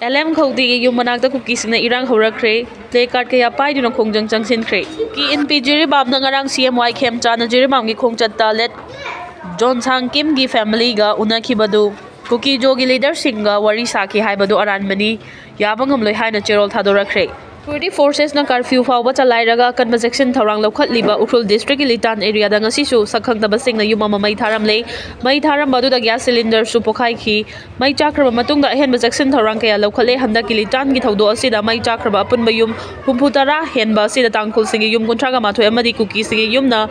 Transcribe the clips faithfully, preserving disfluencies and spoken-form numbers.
L M ꯈꯧꯇꯦꯒꯤ ꯌꯨꯝ ꯃꯅꯥꯛꯇ ꯀꯨꯀꯤꯁꯤꯡꯅ ꯏꯔꯥꯡ ꯍꯧꯔꯛꯈ꯭ꯔꯦ꯫ ꯄ꯭ꯂꯦ ꯀꯥꯔꯗ ꯀꯌꯥ ꯄꯥꯏꯗꯨꯅ ꯈꯣꯡꯖꯪ ꯆꯪꯁꯤꯟꯈ꯭ꯔꯦ꯫ ꯀꯨꯀꯤ ꯏꯟꯄꯤ ꯖꯤꯔꯤꯕꯥꯝꯅ ꯉꯔꯥꯡ ꯁꯤ ꯑꯦꯝ ꯋꯥꯏ ꯈꯦꯝꯆꯥꯟꯅ ꯖꯤꯔꯤꯕꯥꯝꯒꯤ ꯈꯣꯡꯆꯠꯇ ꯂꯦꯠ ꯖꯣꯟꯁꯥꯡ ꯀꯤꯝꯒꯤ ꯐꯦꯃꯤꯂꯤꯒ ꯎꯅꯈꯤꯕꯗꯨ ꯀꯨꯀꯤ ꯖꯣꯒꯤ ꯂꯤꯗꯔꯁꯤꯡꯒ ꯋꯥꯔꯤ ꯁꯥꯈꯤ ꯍꯥꯏꯕꯗꯨ ꯑꯔꯥꯟꯕꯅꯤ, ꯌꯥꯕ ꯉꯝꯂꯣꯏ ꯍꯥꯏꯅ ꯆꯦꯔꯣꯜ ꯊꯥꯗꯣꯔꯛꯈ꯭ꯔꯦ꯫ ꯁꯦꯀ꯭ꯌꯨꯔꯤꯇꯤ ꯐꯣꯔꯁꯦꯁꯅ ꯀꯔꯐ꯭ꯌꯨ ꯐꯥꯎꯕ ꯆꯂꯥꯏꯔꯒ ꯑꯀꯟꯕ ꯆꯦꯛꯁꯤꯟ ꯊꯧꯔꯥꯡ ꯂꯧꯈꯠꯂꯤꯕ ꯎꯈ꯭ꯔꯨꯜ ꯗꯤꯁꯇ꯭ꯔꯤꯛꯀꯤ ꯂꯤꯇꯥꯟ ꯑꯦꯔꯤꯌꯥꯗ ꯉꯁꯤꯁꯨ ꯁꯛꯈꯪꯗꯕꯁꯤꯡꯅ ꯌꯨꯝ ꯑꯃ ꯃꯩ ꯊꯥꯔꯝꯂꯦ꯫ ꯃꯩ ꯊꯥꯔꯝꯕ ꯑꯗꯨꯗ ꯒ꯭ꯌꯥꯁ ꯁꯤꯂꯤꯟꯗꯔꯁꯨ ꯄꯣꯈꯥꯏꯈꯤ꯫ ꯃꯩ ꯆꯥꯛꯈ꯭ꯔꯕ ꯃꯇꯨꯡꯗ ꯑꯍꯦꯟꯕ ꯆꯦꯛꯁꯤꯟ ꯊꯧꯔꯥꯡ ꯀꯌꯥ ꯂꯧꯈꯠꯂꯦ꯫ ꯍꯟꯗꯛꯀꯤ ꯂꯤꯇꯥꯟꯒꯤ ꯊꯧꯗꯣꯛ ꯑꯁꯤꯗ ꯃꯩ ꯆꯥꯛꯈ꯭ꯔꯕ ꯑꯄꯨꯟꯕ ꯌꯨꯝ ꯍꯨꯝꯐꯨ ꯇꯔꯥ ꯍꯦꯟꯕ ꯑꯁꯤꯗ ꯇꯥꯡꯈꯨꯜꯁꯤꯡꯒꯤ ꯌꯨꯝ ꯀꯨꯟꯊ꯭ꯔꯥꯒ ꯃꯥꯊꯣꯏ ꯑꯃꯗꯤ ꯀꯨꯀꯤꯁꯤꯡꯒꯤ ꯌꯨꯝꯅ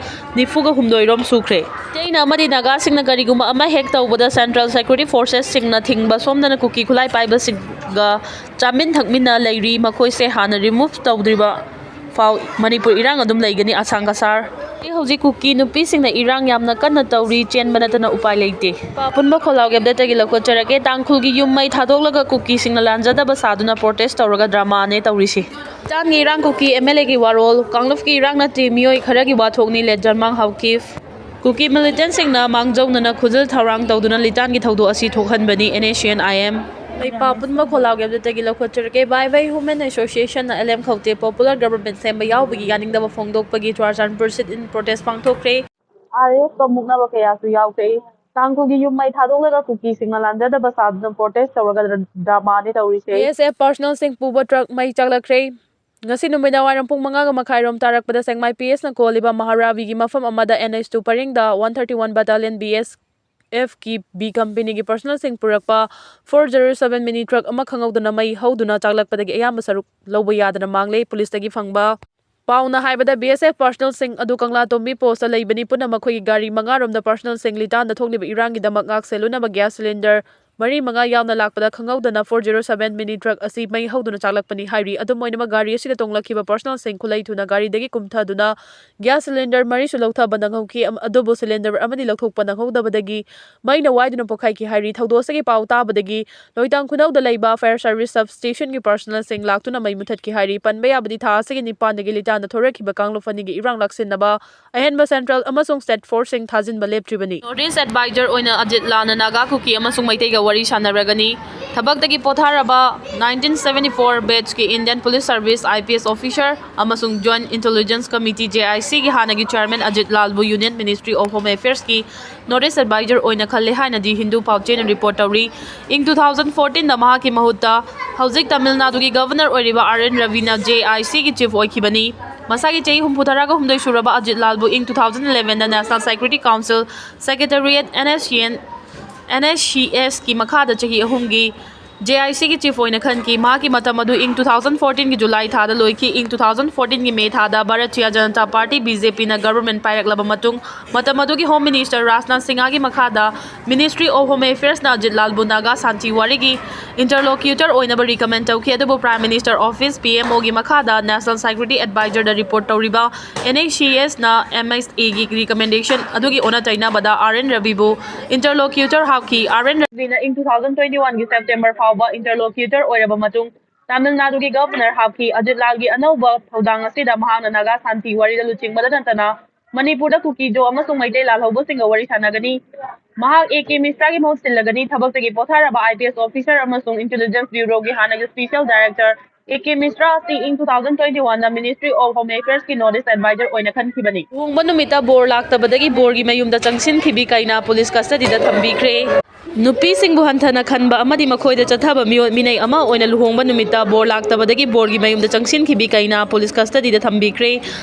ꯅꯤꯐꯨꯒ ꯍꯨꯝꯗꯣꯏ ꯔꯣꯝ ꯁꯨꯈ꯭ꯔꯦ꯫ ꯃꯩꯇꯩꯅ ꯑꯃꯗꯤ ꯅꯥꯒꯥꯁꯤꯡꯅ ꯀꯔꯤꯒꯨꯝꯕ ꯑꯃ ꯍꯦꯛ ꯇꯧꯕꯗ ꯁꯦꯟꯇ꯭ꯔꯦꯜ ꯁꯦꯀ꯭ꯌꯨꯔꯤꯇꯤ ꯐꯣꯔꯁꯦꯁꯁꯤꯡꯅ ꯊꯤꯡꯕ ꯁꯣꯝꯗꯅ ꯀꯨꯀꯤ ꯈꯨꯠꯂꯥꯏ ꯄꯥꯏꯕꯁꯤꯡꯒ ꯆꯥꯃꯤꯟ ꯊꯛꯃꯤꯟꯅ ꯂꯩꯔꯤ꯫ ꯃꯈꯣꯏꯁꯦ ꯍꯥꯟꯅ ꯔꯤꯃꯨꯚ ꯇꯧꯗ꯭ꯔꯤꯕ ꯐꯥꯎ ꯃꯅꯤꯄꯨꯔ ꯏꯔꯥꯡ ꯑꯗꯨꯝ ꯂꯩꯒꯅꯤ꯫ ꯑꯁꯥꯡ ꯀꯁꯥꯔ꯫ ꯍꯧꯖꯤꯛ ꯀꯨꯀꯤ ꯅꯨꯄꯤꯁꯤꯡꯅ ꯏꯔꯥꯡ ꯌꯥꯝꯅ ꯀꯟꯅ ꯇꯧꯔꯤ, ꯆꯦꯟꯕ ꯅꯠꯇꯅ ꯎꯄꯥꯏ ꯂꯩꯇꯦ꯫ ꯑꯄꯨꯟꯕ ꯈꯣꯜꯂꯥꯎꯒꯤ ꯑꯞꯗꯦꯠꯇꯒꯤ ꯂꯧꯈꯠꯆꯔꯒꯦ꯫ ꯇꯥꯡꯈꯨꯜꯒꯤ ꯌꯨꯝ ꯃꯩ ꯊꯥꯗꯣꯛꯂꯒ ꯀꯨꯀꯤꯁꯤꯡꯅ ꯂꯥꯟꯖꯗꯕ ꯁꯥꯗꯨꯅ ꯄ꯭ꯔꯣꯇꯦꯁ ꯇꯧꯔꯒ ꯗ꯭ꯔꯃꯥꯅꯦ ꯇꯧꯔꯤꯁꯤ꯫ ꯂꯤꯇꯥꯟꯒꯤ ꯏꯔꯥꯡ ꯀꯨꯀꯤ ꯑꯦꯝ ꯑꯦꯜ ꯑꯦꯒꯤ ꯋꯥꯔꯣꯜ꯫ ꯀꯥꯡꯂꯨꯞꯀꯤ ꯏꯔꯥꯡ ꯅꯠꯇꯦ, ꯃꯤꯑꯣꯏ ꯈꯔꯒꯤ ꯋꯥꯊꯣꯛꯅꯤ, ꯂꯦꯠ ꯖꯔꯃꯥꯡ ꯍꯥꯎꯀꯤꯐ꯫ ꯀꯨꯀꯤ ꯃꯤꯂꯤꯇꯦꯟꯁꯤꯡꯅ ꯃꯥꯡꯖꯧꯅꯅ ꯈꯨꯖꯤꯜ ꯊꯧꯔꯥꯡ ꯇꯧꯗꯨꯅ ꯂꯤꯇꯥꯟꯒꯤ ꯊꯧꯗꯣꯛ ꯑꯁꯤ ꯊꯣꯛꯍꯟꯕꯅꯤ, and S C and I M. ꯂꯩꯄꯥꯛ ꯄꯨꯝꯕ ꯈꯣꯜꯂꯥꯎꯒꯤ ꯑꯞꯗꯦꯠꯇꯒꯤ ꯂꯧꯈꯠꯆꯔꯛꯀꯦ꯫ ꯕꯥꯏ ꯕꯥꯏ ꯍ꯭ꯌꯨꯃꯦꯟ ꯑꯦꯁꯣꯁꯤꯌꯦꯁꯟꯅ ꯑꯦꯜ ꯑꯦꯝ ꯈꯧꯇꯦ ꯄꯣꯄꯨꯂꯔ ꯒꯕꯔꯟꯃꯦꯟ ꯁꯦꯝꯕ ꯌꯥꯎꯕꯒꯤ ꯌꯥꯅꯤꯡꯗꯕ ꯐꯣꯡꯗꯣꯛꯄꯒꯤ ꯆꯨꯔꯥꯆꯥꯟꯄꯨꯔ ꯁꯤꯠ ꯏꯟ ꯄ꯭ꯔꯣꯇꯦꯁ ꯄꯥꯡꯊꯣꯛꯈ꯭ꯔꯦ꯫ ꯑꯥꯔ ꯑꯦꯐꯀ ꯃꯨꯛꯅꯕ ꯀꯌꯥꯁꯨ ꯌꯥꯎꯈ꯭ꯔꯦ꯫ ꯇꯥꯡꯈꯨꯜꯒꯤ ꯌꯨꯝ ꯃꯩ ꯊꯥꯗꯣꯛꯂꯒ ꯀꯨꯀꯤꯁꯤꯡꯅ ꯂꯥꯟꯖꯗꯕ ꯁꯥꯗꯨꯅ ꯄ꯭ꯔꯣꯇꯦꯁ ꯇꯧꯔꯒ ꯗ꯭ꯔꯃꯥꯅꯤ ꯇꯧꯔꯤꯁꯦ꯫ ꯕꯤ ꯑꯦꯁ ꯑꯦꯐ ꯄꯥꯔꯁꯣꯅꯦꯜꯁꯤꯡ ꯄꯨꯕ ꯇ꯭ꯔꯛ ꯃꯩ ꯆꯥꯛꯂꯛꯈ꯭ꯔꯦ꯫ ꯉꯁꯤ ꯅꯨꯃꯤꯗꯥꯡ ꯋꯥꯏꯔꯝ ꯄꯨꯡ ꯃꯉꯥꯒ ꯃꯈꯥꯏꯔꯣꯝ ꯇꯥꯔꯛꯄꯗ ꯁꯦꯛꯃꯥꯏ ꯄꯤ ꯑꯦꯁꯅ ꯀꯣꯜꯂꯤꯕ ꯃꯍꯥꯔꯥꯕꯤꯒꯤ ꯃꯐꯝ ꯑꯃꯗ ꯑꯦꯟ ꯑꯩꯆ ꯇꯨ ꯄꯔꯤꯡꯗ one thirty one battalion B S ꯑꯦꯐꯀꯤ ꯕꯤ ꯀꯝꯄꯦꯅꯤꯒꯤ ꯄꯥꯔꯁꯣꯅꯦꯜꯁꯤꯡ ꯄꯨꯔꯛꯄ four zero seven mini truck ꯑꯃ ꯈꯪꯍꯧꯗꯅ ꯃꯩ ꯍꯧꯗꯨꯅ ꯆꯥꯛꯂꯛꯄꯗꯒꯤ ꯑꯌꯥꯝꯕ ꯁꯔꯨꯛ ꯂꯧꯕ ꯌꯥꯗꯅ ꯃꯥꯡꯂꯦ꯫ ꯄꯨꯂꯤꯁꯇꯒꯤ ꯐꯪꯕ ꯄꯥꯎꯅ ꯍꯥꯏꯕꯗ, ꯕꯤ ꯑꯦꯁ ꯑꯦꯐ ꯄꯥꯔꯁꯣꯅꯦꯜꯁꯤꯡ ꯑꯗꯨ ꯀꯪꯂꯥꯇꯣꯝꯕꯤ ꯄꯣꯁꯇ ꯂꯩꯕꯅꯤ꯫ ꯄꯨꯟꯅ ꯃꯈꯣꯏꯒꯤ ꯒꯥꯔꯤ ꯃꯉꯥꯔꯣꯝꯗ ꯄꯥꯔꯁꯣꯅꯦꯜꯁꯤꯡ ꯂꯤꯇꯥꯟꯗ ꯊꯣꯛꯂꯤꯕ ꯏꯔꯥꯡꯒꯤꯗꯃꯛ ꯉꯥꯛ ꯁꯦꯜꯂꯨꯅꯕ ꯒ꯭ꯌꯥꯁ ꯁꯤꯂꯤꯟꯗꯔ ꯃꯔꯤ ꯃꯉꯥ ꯌꯥꯎꯅ ꯂꯥꯛꯄꯗ ꯈꯪꯍꯧꯗꯅ four zero seven mini truck ꯑꯁꯤ ꯃꯩ ꯍꯧꯗꯨꯅ ꯆꯥꯛꯂꯛꯄꯅꯤ ꯍꯥꯏꯔꯤ꯫ ꯑꯗꯨꯝ ꯑꯣꯏꯅꯃꯛ, ꯒꯥꯔꯤ ꯑꯁꯤꯗ ꯇꯣꯡꯂꯛꯈꯤꯕ ꯄꯥꯔꯁꯣꯅꯦꯜꯁꯤꯡ ꯈꯨꯠꯂꯩ ꯊꯨꯅ ꯒꯥꯔꯤꯗꯒꯤ ꯀꯨꯝꯊꯗꯨꯅ ꯒ꯭ꯌꯥꯁ ꯁꯤꯂꯤꯟꯗꯔ ꯃꯔꯤꯁꯨ ꯂꯧꯊꯕ ꯅꯪꯍꯧꯈꯤ꯫ ꯑꯝ-, ꯑꯗꯨꯕꯨ ꯁꯤꯂꯤꯟꯗꯔ ꯑꯃꯗꯤ ꯂꯧꯊꯣꯛꯄ ꯅꯪꯍꯧꯗꯕꯗꯒꯤ ꯃꯩꯅ ꯋꯥꯏꯗꯨꯅ ꯄꯣꯛꯈꯥꯏꯈꯤ ꯍꯥꯏꯔꯤ꯫ ꯊꯧꯗꯣꯛ ꯑꯁꯤꯒꯤ ꯄꯥꯎ ꯇꯥꯕꯗꯒꯤ ꯂꯣꯏꯇꯥꯡ ꯈꯨꯅꯧꯗ ꯂꯩꯕ ꯐꯥꯌꯔ ꯁꯥꯔꯚꯤꯁ ꯁꯕ ꯁ꯭ꯇꯦꯁꯟꯒꯤ ꯄꯥꯔꯁꯣꯅꯦꯜꯁꯤꯡ ꯂꯥꯛꯇꯨꯅ ꯃꯩ ꯃꯨꯊꯠꯈꯤ ꯍꯥꯏꯔꯤ꯫ ꯄꯟꯕ ꯌꯥꯕꯗꯤ, ꯊꯥ ꯑꯁꯤꯒꯤ ꯅꯤꯄꯥꯟꯗꯒꯤ ꯂꯤꯇꯥꯟꯗ ꯊꯣꯔꯛꯈꯤꯕ ꯀꯥꯡꯂꯨꯞ ꯑꯅꯤꯒꯤ ꯏꯔꯥꯡ ꯂꯥꯛꯁꯤꯟꯅꯕ ꯑꯍꯦꯟꯕ ꯁꯦꯟꯇ꯭ꯔꯦꯜ ꯑꯃꯁꯨꯡ ꯁ꯭ꯇꯦꯠ ꯐꯣꯔꯁꯁꯤꯡ ꯊꯥꯖꯤꯟꯕ ꯂꯦꯞꯇ꯭ꯔꯤꯕꯅꯤ꯫ ꯅꯣꯔꯠ ꯏꯁ ꯑꯦꯗꯚꯥꯏꯖꯔ ꯑꯣꯏꯅ ꯑꯖꯤꯠ ꯂꯥꯜꯅ ꯅꯥꯒꯥ, ꯀꯨꯀꯤ ꯑꯃꯁꯨꯡ ꯃꯩꯇꯩꯒ ꯋꯥꯔꯤ ꯁꯥꯟꯅꯔꯒꯅꯤ꯫ ꯊꯕꯛꯇꯒꯤ ꯄꯣꯊꯥꯔꯕ nineteen seventy four batchꯀꯤ Indian Police Service I P S officer ꯑꯃꯁꯨꯡ Joint Intelligence Committee, J I Cꯒꯤ ꯍꯥꯟꯅꯒꯤ chairman Ajit ꯂꯥꯜꯕꯨ Union Ministry of Home Affairsꯀꯤ North East Advisor ꯑꯣꯏꯅ ꯈꯜꯂꯦ ꯍꯥꯏꯅ The Hindu ꯄꯥꯎꯆꯦꯅ report ꯇꯧꯔꯤ꯫ ꯏꯪ two thousand fourteenꯗ ꯃꯍꯥꯛꯀꯤ ꯃꯍꯨꯠꯇ ꯍꯧꯖꯤꯛ ꯇꯥꯃꯤꯜ ꯅꯥꯗꯨꯒꯤ governor ꯑꯣꯏꯔꯤꯕ R N Ravina J I Cꯒꯤ chief ꯑꯣꯏꯈꯤꯕꯅꯤ꯫ ꯃꯁꯥꯒꯤ ꯆꯍꯤ ꯍꯨꯝꯐꯨ ꯇꯔꯥꯒ ꯍꯨꯝꯗꯣꯏ ꯁꯨꯔꯕ ꯑꯖꯤꯠ ꯂꯥꯜꯕꯨ ꯏꯪ two thousand elevenꯗ National Security Council Secretariat, N S C N, N S C Sꯀꯤ ꯃꯈꯥꯗ ꯆꯍꯤ ꯑꯍꯨꯝꯒꯤ J I Cꯒꯤ chief ꯑꯣꯏꯅ ꯈꯟꯈꯤ꯫ ꯃꯍꯥꯛꯀꯤ ꯃꯇꯝ ꯑꯗꯨ ꯏꯪ two thousand fourteenꯒꯤ July ꯊꯥꯗ ꯂꯣꯏꯈꯤ꯫ ꯏꯪ two thousand fourteenꯒꯤ May ꯊꯥꯗ Bharatiya Janata Party, BJPꯅ government ꯄꯥꯏꯔꯛꯂꯕ ꯃꯇꯨꯡ, ꯃꯇꯝ ꯑꯗꯨꯒꯤ Home Minister ꯔꯥꯖꯅꯥꯊ ꯁꯤꯡꯍꯒꯤ ꯃꯈꯥꯗ Ministry of Home Affairsꯅ Ajit ꯂꯥꯜꯕꯨ Naga ꯁꯥꯟꯇꯤ ꯋꯥꯔꯤꯒꯤ interlocutor ꯑꯣꯏꯅꯕ recommend ꯇꯧꯈꯤ, ꯑꯗꯨꯕꯨ Prime Minister Office, P M Oꯒꯤ ꯃꯈꯥꯗ National Security Advisorꯗ report ꯇꯧꯔꯤꯕ N H C Sꯅ M S Aꯒꯤ recommendation ꯑꯗꯨꯒꯤ ꯑꯣꯟꯅ ꯇꯩꯅꯕꯗ R N Raviꯕꯨ interlocutor ꯍꯥꯞꯈꯤ꯫ R N Ravinaꯅ ꯏꯪ two thousand twenty oneꯒꯤ September ꯐꯥꯎꯕ interlocutor ꯑꯣꯏꯔꯕ ꯃꯇꯨꯡ ꯇꯥꯃꯤꯜ ꯅꯥꯗꯨꯒꯤ governor ꯍꯥꯞꯈꯤ꯫ ꯑꯖꯤꯠ ꯂꯥꯜꯒꯤ ꯑꯅꯧꯕ ꯊꯧꯗꯥꯡ ꯑꯁꯤꯗ ꯃꯍꯥꯛꯅ ꯅꯥꯒꯥ ꯁꯥꯟꯇꯤ ꯋꯥꯔꯤꯗ ꯂꯨꯆꯤꯡꯕꯗ ꯅꯠꯇꯅ ꯃꯅꯤꯄꯨꯔꯗ ꯀꯨꯀꯤꯖꯣ ꯑꯃꯁꯨꯡ ꯃꯩꯇꯩ ꯂꯥꯜꯍꯧꯕꯁꯤꯡꯒ ꯋꯥꯔꯤ ꯁꯥꯟꯅꯒꯅꯤ꯫ ꯃꯍꯥꯛ A K Mishraꯒꯤ ꯃꯍꯨꯠ ꯁꯤꯜꯂꯒꯅꯤ꯫ ꯊꯕꯛꯇꯒꯤ ꯄꯣꯊꯥꯔꯕ I P S officer ꯑꯃꯁꯨꯡ Intelligence Bureauꯒꯤ ꯍꯥꯟꯅꯒꯤ special director A K Mishra ꯑꯁꯤ ꯏꯪ two thousand twenty oneꯗ Ministry of Home Affairsꯀꯤ North East Advisor ꯑꯣꯏꯅ ꯈꯟꯈꯤꯕꯅꯤ꯫ ꯂꯨꯍꯣꯡꯕ ꯅꯨꯃꯤꯠꯇ ꯕꯣꯔ ꯂꯥꯛꯇꯕꯗꯒꯤ ꯕꯣꯔꯒꯤ ꯃꯌꯨꯝꯗ ꯆꯪꯁꯤꯟꯈꯤꯕꯤ ꯀꯩꯅꯥ police custodyꯗ ꯊꯝꯕꯤꯈ꯭ꯔꯦ꯫ ꯅꯨꯄꯤꯁꯤꯡꯕꯨ ꯍꯟꯊꯅ ꯈꯟꯕ ꯑꯃꯗꯤ ꯃꯈꯣꯏꯗ ꯆꯠꯊꯕ ꯃꯤꯑꯣꯏ ꯃꯤꯅꯩ ꯑꯃ ꯑꯣꯏꯅ ꯂꯨꯍꯣꯡꯕ ꯅꯨꯃꯤꯠꯇ ꯕꯣꯔ ꯂꯥꯛꯇꯕꯗꯒꯤ ꯕꯣꯔꯒꯤ ꯃꯌꯨꯝꯗ ꯆꯪꯁꯤꯟꯈꯤꯕꯤ ꯀꯩꯅꯥ police custodyꯗ ꯊꯝꯕꯤꯈ꯭ꯔꯦ꯫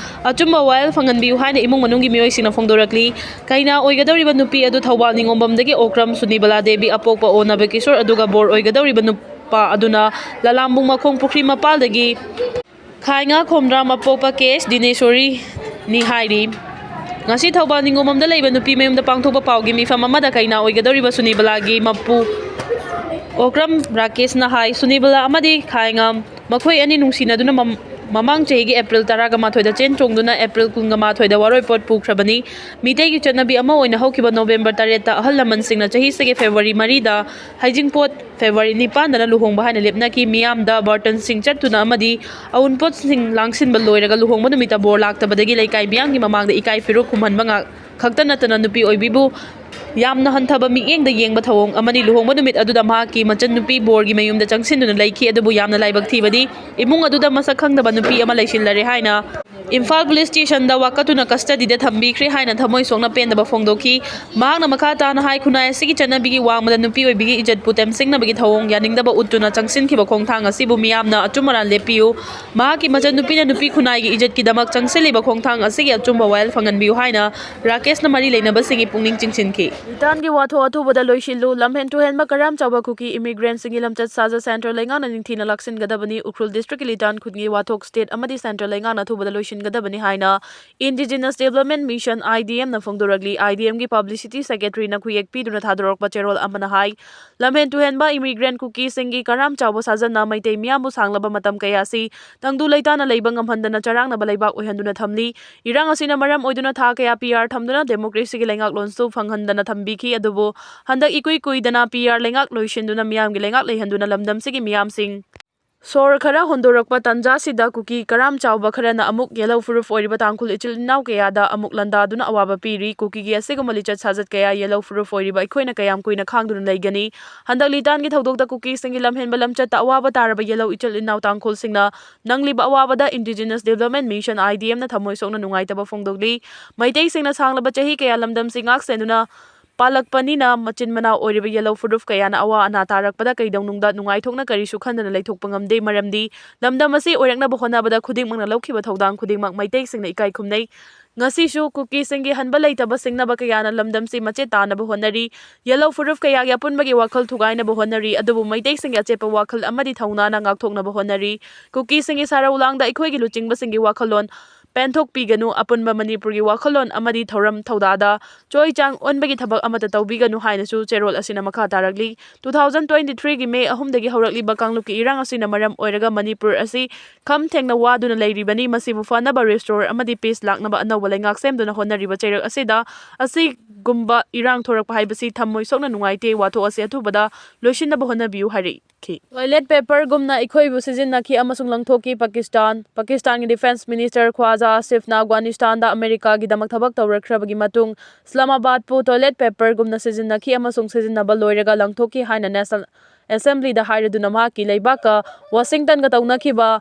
ꯑꯆꯨꯝꯕ ꯋꯥꯌꯦꯜ ꯐꯪꯍꯟꯕꯤꯌꯨ ꯍꯥꯏꯅ ꯏꯃꯨꯡ ꯃꯅꯨꯡꯒꯤ ꯃꯤꯑꯣꯏꯁꯤꯡꯅ ꯐꯣꯡꯗꯣꯔꯛꯂꯤ꯫ ꯀꯩꯅꯥ ꯑꯣꯏꯒꯗꯧꯔꯤꯕ ꯅꯨꯄꯤ ꯑꯗꯨ ꯊꯧꯕꯥꯜ ꯅꯤꯉꯣꯝꯕꯝꯗꯒꯤ ꯑꯣꯀ꯭ꯔꯝ ꯁꯨꯅꯤꯕꯂꯥ ꯗꯦꯕꯤ, ꯑꯄꯣꯛꯄ ꯑꯣ ꯅꯕꯀꯤꯁꯣꯔ, ꯑꯗꯨꯒ ꯕꯣꯔ ꯑꯣꯏꯒꯗꯧꯔꯤꯕ ꯅꯨꯄꯥ ꯑꯗꯨꯅ ꯂꯂꯥꯝꯕꯨꯡ ꯃꯈꯣꯡ ꯄꯨꯈ꯭ꯔꯤ ꯃꯄꯥꯜꯗꯒꯤ ꯈꯥꯏꯉꯥ ꯈꯣꯝꯗ꯭ꯔꯥꯝ, ꯑꯄꯣꯛꯄ ꯀꯦ ꯑꯦꯁ ꯗꯤꯅꯦꯁꯣꯔꯤꯅꯤ ꯍꯥꯏꯔꯤ꯫ ꯉꯁꯤ ꯊꯧꯕꯥꯜ ꯅꯤꯉꯣꯝꯕꯝꯗ ꯂꯩꯕ ꯅꯨꯄꯤ ꯃꯌꯨꯝꯗ ꯄꯥꯡꯊꯣꯛꯄ ꯄꯥꯎꯒꯤ ꯃꯤꯐꯝ ꯑꯃꯗ ꯀꯩꯅꯥ ꯑꯣꯏꯒꯗꯧꯔꯤꯕ ꯁꯨꯅꯤꯕꯂꯥꯒꯤ ꯃꯄꯨ ꯑꯣꯀ꯭ꯔꯝ ꯔꯥꯀꯦꯁꯅ ꯍꯥꯏ, ꯁꯨꯅꯤꯕꯂꯥ ꯑꯃꯗꯤ ꯈꯥꯏꯉꯥꯝ ꯃꯈꯣꯏ ꯑꯅꯤ ꯅꯨꯡꯁꯤꯅꯗꯨꯅ ꯃꯝ-, ꯃꯃꯥꯡ ꯆꯍꯤꯒꯤ April ꯇꯔꯥꯒ ꯃꯥꯊꯣꯏꯗ ꯆꯦꯟ ꯆꯣꯡꯗꯨꯅ April ꯀꯨꯟꯒ ꯃꯥꯊꯣꯏꯗ ꯋꯥꯔꯣꯏꯄꯣꯠ ꯄꯨꯈ꯭ꯔꯕꯅꯤ꯫ ꯃꯤꯇꯩꯒꯤ ꯆꯠꯅꯕꯤ ꯑꯃ ꯑꯣꯏꯅ ꯍꯧꯈꯤꯕ November ꯇꯔꯦꯠꯇ ꯑꯍꯜ ꯂꯃꯟꯁꯤꯡꯅ ꯆꯍꯤꯁꯤꯒꯤ February ꯃꯔꯤꯗ ꯍꯩꯖꯤꯡꯄꯣꯠ February ꯅꯤꯄꯥꯟꯗꯅ ꯂꯨꯍꯣꯡꯕ ꯍꯥꯏꯅ ꯂꯦꯞꯅꯈꯤ꯫ ꯃꯤꯌꯥꯝꯗ ꯕꯥꯔꯇꯟꯁꯤꯡ ꯆꯠꯇꯨꯅ ꯑꯃꯗꯤ ꯑꯎꯟꯄꯣꯠꯁꯤꯡ ꯂꯥꯡꯁꯤꯟꯕ ꯂꯣꯏꯔꯒ ꯂꯨꯍꯣꯡꯕ ꯅꯨꯃꯤꯠꯇ ꯕꯣꯔ ꯂꯥꯛꯇꯕꯗꯒꯤ ꯂꯩꯀꯥꯏ ꯃꯤꯌꯥꯝꯒꯤ ꯃꯃꯥꯡꯗ ꯏꯀꯥꯏ ꯐꯤꯔꯨꯛ ꯈꯨꯝꯍꯟꯕ ꯉꯥꯛ-, ꯈꯛꯇ ꯅꯠꯇꯅ ꯅꯨꯄꯤ ꯑꯣꯏꯕꯤꯕꯨ ꯌꯥꯝꯅ ꯍꯟꯊꯕ ꯃꯤꯠꯌꯦꯡꯗ ꯌꯦꯡꯕ ꯊꯧꯑꯣꯡ ꯑꯃꯅꯤ꯫ ꯂꯨꯍꯣꯡꯕ ꯅꯨꯃꯤꯠ ꯑꯗꯨꯗ ꯃꯍꯥꯛꯀꯤ ꯃꯆꯟꯅꯨꯄꯤ ꯕꯣꯔꯒꯤ ꯃꯌꯨꯝꯗ ꯆꯪꯁꯤꯟꯗꯨꯅ ꯂꯩꯈꯤ, ꯑꯗꯨꯕꯨ ꯌꯥꯝꯅ ꯂꯥꯏꯕꯛ ꯊꯤꯕꯗꯤ ꯏꯃꯨꯡ ꯑꯗꯨꯗ ꯃꯁꯛ ꯈꯪꯗꯕ ꯅꯨꯄꯤ ꯑꯃ ꯂꯩꯁꯤꯜꯂꯔꯦ ꯍꯥꯏꯅ ꯏꯝꯐꯥꯜ ꯄꯨꯂꯤꯁ ꯁ꯭ꯇꯦꯁꯟꯗ ꯋꯥꯀꯠꯇꯨꯅ ꯀꯁꯇꯗꯤꯗ ꯊꯝꯕꯤꯈ꯭ꯔꯦ ꯍꯥꯏꯅ ꯊꯃꯣꯏ ꯁꯣꯛꯅ ꯄꯦꯟꯗꯕ ꯐꯣꯡꯗꯣꯛꯈꯤ꯫ ꯃꯍꯥꯛꯅ ꯃꯈꯥ ꯇꯥꯅ ꯍꯥꯏ, ꯈꯨꯟꯅꯥꯏ ꯑꯁꯤꯒꯤ ꯆꯠꯅꯕꯤꯒꯤ ꯋꯥꯡꯃꯗ ꯅꯨꯄꯤ ꯑꯣꯏꯕꯤꯒꯤ ꯏꯖꯠꯄꯨ ꯇꯦꯝꯁꯤꯡꯅꯕꯒꯤ ꯊꯧꯑꯣꯡ ꯌꯥꯅꯤꯡꯗꯕ ꯎꯠꯇꯨꯅ ꯆꯪꯁꯤꯟꯈꯤꯕ ꯈꯣꯡꯊꯥꯡ ꯑꯁꯤꯕꯨ ꯃꯤꯌꯥꯝꯅ ꯑꯆꯨꯝ ꯑꯔꯥꯟ ꯂꯦꯞꯄꯤꯌꯨ꯫ ꯃꯍꯥꯛꯀꯤ ꯃꯆꯟꯅꯨꯄꯤꯅ ꯅꯨꯄꯤ ꯈꯨꯟꯅꯥꯏꯒꯤ ꯏꯖꯠꯀꯤꯗꯃꯛ ꯆꯪꯁꯤꯜꯂꯤꯕ ꯈꯣꯡꯊꯥꯡ ꯑꯁꯤꯒꯤ ꯑꯆꯨꯝꯕ ꯋꯥꯌꯦꯜ ꯐꯪꯍꯟꯕꯤꯌꯨ ꯍꯥꯏꯅ ꯔꯥꯀꯦꯁꯅ ꯃꯔꯤ ꯂꯩꯅꯕꯁꯤꯡꯒꯤ ꯄꯨꯛꯅꯤꯡ ꯆꯤꯡꯁꯤꯟꯈꯤ꯫ ꯂꯤꯇꯥꯟꯒꯤ ꯋꯥꯊꯣꯛ ꯑꯊꯨꯕꯗ ꯂꯣꯏꯁꯤꯜꯂꯨ꯫ ꯂꯝꯍꯦꯟ ꯇꯨꯍꯦꯟꯕ ꯀꯔꯥꯝ ꯆꯥꯎꯕ ꯀꯨꯀꯤ ꯏꯃꯤꯒ꯭ꯔꯦꯟꯁꯤꯡꯒꯤ ꯂꯝꯆꯠ ꯁꯥꯖꯠ ꯁꯦꯟꯇ꯭ꯔꯦꯜ ꯂꯩꯉꯥꯛꯅ ꯅꯤꯡꯊꯤꯅ ꯂꯥꯛꯁꯤꯟꯒꯗꯕꯅꯤ꯫ ꯎꯈ꯭ꯔꯨꯜ ꯗꯤꯁꯇ꯭ꯔꯤꯛꯀꯤ ꯂꯤꯇꯥꯟ ꯈꯨꯟꯒꯤ ꯋꯥꯊꯣꯛ ꯁ꯭ꯇꯦꯠ ꯑꯃꯗꯤ ꯁꯦꯟꯇ꯭ꯔꯦꯜ ꯂꯩꯉꯥꯛꯅ ꯑꯊꯨꯕꯗ ꯂꯣꯏꯁꯤꯟꯒꯗꯕꯅꯤ ꯍꯥꯏꯅ ꯏꯟꯗꯤꯖꯤꯅꯁ ꯗꯤꯕ꯭ꯂꯞꯃꯦꯟ ꯃꯤꯁꯟ, IDM, ꯅ ꯐꯣꯡꯗꯣꯔꯛꯂꯤ꯫ IDM ꯒꯤ ꯄꯕ꯭ꯂꯤꯁꯤꯇꯤ ꯁꯦꯀ꯭ꯔꯦꯇꯔꯤꯅ ꯈꯨꯌꯦꯛ ꯄꯤꯗꯨꯅ ꯊꯥꯗꯣꯔꯛꯄ ꯆꯦꯔꯣꯜ ꯑꯃꯅ ꯍꯥꯏ, ꯂꯝꯍꯦꯟ ꯇꯨꯍꯦꯟꯕ ꯏꯃꯤꯒ꯭ꯔꯦꯟ ꯀꯨꯀꯤꯁꯤꯡꯒꯤ ꯀꯔꯥꯝ ꯆꯥꯎꯕ ꯁꯥꯖꯟꯅ ꯃꯩꯇꯩ ꯃꯤꯌꯥꯝꯕꯨ ꯁꯥꯡꯂꯕ ꯃꯇꯝ ꯀꯌꯥ ꯑꯁꯤ ꯇꯪꯗꯨ ꯂꯩꯇꯥꯅ ꯂꯩꯕ ꯉꯝꯍꯟꯗꯅ ꯆꯔꯥꯡꯅꯕ ꯂꯩꯕꯥꯛ ꯑꯣꯏꯍꯟꯗꯨꯅ ꯊꯝꯂꯤ꯫ ꯏꯔꯥꯡ ꯑꯁꯤꯅ ꯃꯔꯝ ꯑꯣꯏꯗꯨꯅ ꯊꯥ ꯀꯌꯥ PR ꯊꯝꯗꯨꯅ ꯗꯦꯃꯣꯀ꯭ꯔꯦꯁꯤꯒꯤ ꯂꯩꯉꯥꯛꯂꯣꯟꯁꯨ ꯐꯪꯍꯟꯗꯅ ꯊꯝꯕꯤꯈꯤ꯫ ꯑꯗꯨꯕꯨ ꯍꯟꯗꯛ ꯏꯀꯨꯏ ꯀꯨꯏꯗꯅ PR ꯂꯩꯉꯥꯛ ꯂꯣꯏꯁꯤꯟꯗꯨꯅ ꯃꯤꯌꯥꯝꯒꯤ ꯂꯩꯉꯥꯛ ꯂꯩꯍꯟꯗꯨꯅ ꯂꯝꯗꯝꯁꯤꯒꯤ ꯃꯤꯌꯥꯝꯁꯤꯡ ꯁꯣꯔ ꯈꯔ ꯍꯣꯟꯗꯣꯔꯛꯄ ꯇꯥꯟꯖꯥꯁꯤꯗ ꯀꯨꯀꯤ ꯀꯔꯥꯝ ꯆꯥꯎꯕ ꯈꯔꯅ ꯑꯃꯨꯛ ꯌꯦꯜꯍꯧ ꯐꯨꯔꯨꯞ ꯑꯣꯏꯔꯤꯕ ꯇꯥꯡꯈꯨꯜ ꯏꯆꯤꯜ ꯏꯅꯥꯎ ꯀꯌꯥꯗ ꯑꯃꯨꯛ ꯂꯥꯟꯗꯥꯗꯨꯅ ꯑꯋꯥꯕ ꯄꯤꯔꯤ꯫ ꯀꯨꯀꯤꯒꯤ ꯑꯁꯤꯒꯨꯝꯕ ꯂꯤꯆꯠ ꯁꯥꯖꯠ ꯀꯌꯥ ꯌꯦꯜꯍꯧ ꯐꯨꯔꯨꯞ ꯑꯣꯏꯔꯤꯕ ꯑꯩꯈꯣꯏꯅ ꯀꯌꯥꯝ ꯀꯨꯏꯅ ꯈꯥꯡꯗꯨꯅ ꯂꯩꯒꯅꯤ? ꯍꯟꯗꯛ ꯂꯤꯇꯥꯟꯒꯤ ꯊꯧꯗꯣꯛꯇ ꯀꯨꯀꯤꯁꯤꯡꯒꯤ ꯂꯝꯍꯦꯟꯕ ꯂꯝꯆꯠꯇ ꯑꯋꯥꯕ ꯇꯥꯔꯕ ꯌꯦꯜꯍꯧ ꯏꯆꯤꯜ ꯏꯅꯥꯎ ꯇꯥꯡꯈꯨꯜꯁꯤꯡꯅ ꯅꯪꯂꯤꯕ ꯑꯋꯥꯕꯗ Indigenous Development Mission, IDM ꯅ ꯊꯃꯣꯏ ꯁꯣꯛꯅ ꯅꯨꯡꯉꯥꯏꯇꯕ ꯐꯣꯡꯗꯣꯛꯂꯤ꯫ ꯃꯩꯇꯩꯁꯤꯡꯅ ꯁꯥꯡꯂꯕ ꯆꯍꯤ ꯀꯌꯥ ꯂꯝꯗꯝꯁꯤꯡ ꯉꯥꯛ ꯁꯦꯟꯗꯨꯅ ꯄꯥꯜꯂꯛꯄꯅꯤꯅ ꯃꯆꯤꯟ ꯃꯅꯥꯎ ꯑꯣꯏꯔꯤꯕ ꯌꯦꯜꯍꯧ ꯐꯨꯔꯨꯞ ꯀꯌꯥꯅ ꯑꯋꯥ ꯑꯅꯥ ꯇꯥꯔꯛꯄꯗ ꯀꯩꯗꯧꯅꯨꯡꯗ ꯅꯨꯡꯉꯥꯏꯊꯣꯛꯅ ꯀꯔꯤꯁꯨ ꯈꯟꯗꯅ ꯂꯩꯊꯣꯛꯄ ꯉꯝꯗꯦ꯫ ꯃꯔꯝꯗꯤ ꯂꯝꯗꯝ ꯑꯁꯤ ꯑꯣꯏꯔꯛꯅꯕ ꯍꯣꯠꯅꯕꯗ ꯈꯨꯗꯤꯡꯃꯛꯅ ꯂꯧꯈꯤꯕ ꯊꯧꯗꯥꯡ ꯈꯨꯗꯤꯡꯃꯛ ꯃꯩꯇꯩꯁꯤꯡꯅ ꯏꯀꯥꯏ ꯈꯨꯝꯅꯩ꯫ ꯉꯁꯤꯁꯨ ꯀꯨꯀꯤꯁꯤꯡꯒꯤ ꯍꯟꯕ ꯂꯩꯇꯕ ꯁꯤꯡꯅꯕ ꯀꯌꯥꯅ ꯂꯝꯗꯝꯁꯤ ꯃꯆꯦꯠ ꯇꯥꯅꯕ ꯍꯣꯠꯅꯔꯤ꯫ ꯌꯦꯜꯍꯧ ꯐꯨꯔꯨꯞ ꯀꯌꯥꯒꯤ ꯑꯄꯨꯟꯕꯒꯤ ꯋꯥꯈꯜ ꯊꯨꯒꯥꯏꯅꯕ ꯍꯣꯠꯅꯔꯤ꯫ ꯑꯗꯨꯕꯨ ꯃꯩꯇꯩꯁꯤꯡꯒꯤ ꯑꯆꯦꯠꯄ ꯋꯥꯈꯜ ꯑꯃꯗꯤ ꯊꯧꯅꯥꯅ ꯉꯥꯛꯊꯣꯛꯅꯕ ꯍꯣꯠꯅꯔꯤ꯫ ꯀꯨꯀꯤꯁꯤꯡꯒꯤ ꯁꯥꯔꯧ ꯂꯥꯡꯗ ꯑꯩꯈꯣꯏꯒꯤ ꯂꯨꯆꯤꯡꯕꯁꯤꯡꯒꯤ ꯋꯥꯈꯜꯂꯣꯟ ꯄꯦꯟꯊꯣꯛꯄꯤꯒꯅꯨ꯫ ꯑꯄꯨꯟꯕ ꯃꯅꯤꯄꯨꯔꯒꯤ ꯋꯥꯈꯜꯂꯣꯟ ꯑꯃꯗꯤ ꯊꯧꯔꯝ ꯊꯧꯗꯥꯗ ꯆꯣꯏ ꯆꯥꯡ ꯑꯣꯟꯕꯒꯤ ꯊꯕꯛ ꯑꯃꯠꯇ ꯇꯧꯕꯤꯒꯅꯨ ꯍꯥꯏꯅꯁꯨ ꯆꯦꯔꯣꯜ ꯑꯁꯤꯅ ꯃꯈꯥ ꯇꯥꯔꯛꯂꯤ꯫ Two thousand twenty three ꯒꯤ May ꯑꯍꯨꯝꯗꯒꯤ ꯍꯧꯔꯛꯂꯤꯕ ꯀꯥꯡꯂꯨꯞꯀꯤ ꯏꯔꯥꯡ ꯑꯁꯤꯅ ꯃꯔꯝ ꯑꯣꯏꯔꯒ ꯃꯅꯤꯄꯨꯔ ꯑꯁꯤ ꯈꯝ ꯊꯦꯡꯅ ꯋꯥꯗꯨꯅ ꯂꯩꯔꯤꯕꯅꯤ꯫ ꯃꯁꯤꯕꯨ ꯐꯅꯕ restore ꯑꯃꯗꯤ peace ꯂꯥꯛꯅꯕ ꯑꯅꯧꯕ ꯂꯩꯉꯥꯛ ꯁꯦꯝꯗꯨꯅ ꯍꯣꯠꯅꯔꯤꯕ ꯆꯩꯔꯛ ꯑꯁꯤꯗ ꯑꯁꯤꯒꯨꯝꯕ ꯏꯔꯥꯡ ꯊꯣꯔꯛꯄ ꯍꯥꯏꯕꯁꯤ ꯊꯃꯣꯏ ꯁꯣꯛꯅ ꯅꯨꯡꯉꯥꯏꯇꯦ꯫ ꯋꯥꯊꯣꯛ ꯑꯁꯤ ꯑꯊꯨꯕꯗ ꯂꯣꯏꯁꯤꯟꯅꯕ ꯍꯣꯠꯅꯕꯤꯌꯨ ꯍꯥꯏꯔꯤ꯫ ꯍꯥꯏꯈꯤ꯫ Toilet paperꯒꯨꯝꯅ ꯑꯩꯈꯣꯏꯕꯨ ꯁꯤꯖꯤꯟꯅꯈꯤ ꯑꯃꯁꯨꯡ ꯂꯪꯊꯣꯛꯈꯤ꯫ ꯄꯥꯀꯤꯁꯇꯥꯟ꯫ ꯄꯥꯀꯤꯁꯇꯥꯟꯒꯤ Defence Minister Khwaja Asifꯅ ꯑꯐꯒꯥꯅꯤꯁꯇꯥꯟꯗ ꯑꯃꯦꯔꯤꯀꯥꯒꯤꯗꯃꯛ ꯊꯕꯛ ꯇꯧꯔꯛꯈ꯭ꯔꯕꯒꯤ ꯃꯇꯨꯡ ꯏꯁꯂꯥꯃꯥꯕꯥꯗꯄꯨ toilet paperꯒꯨꯝꯅ ꯁꯤꯖꯤꯟꯅꯈꯤ ꯑꯃꯁꯨꯡ ꯁꯤꯖꯤꯟꯅꯕ ꯂꯣꯏꯔꯒ ꯂꯪꯊꯣꯛꯈꯤ ꯍꯥꯏꯅ National Assemblyꯗ ꯍꯥꯏꯔꯗꯨꯅ ꯃꯍꯥꯛꯀꯤ ꯂꯩꯕꯥꯛꯀ ꯋꯥꯁꯤꯡꯇꯟꯒ ꯇꯧꯅꯈꯤꯕ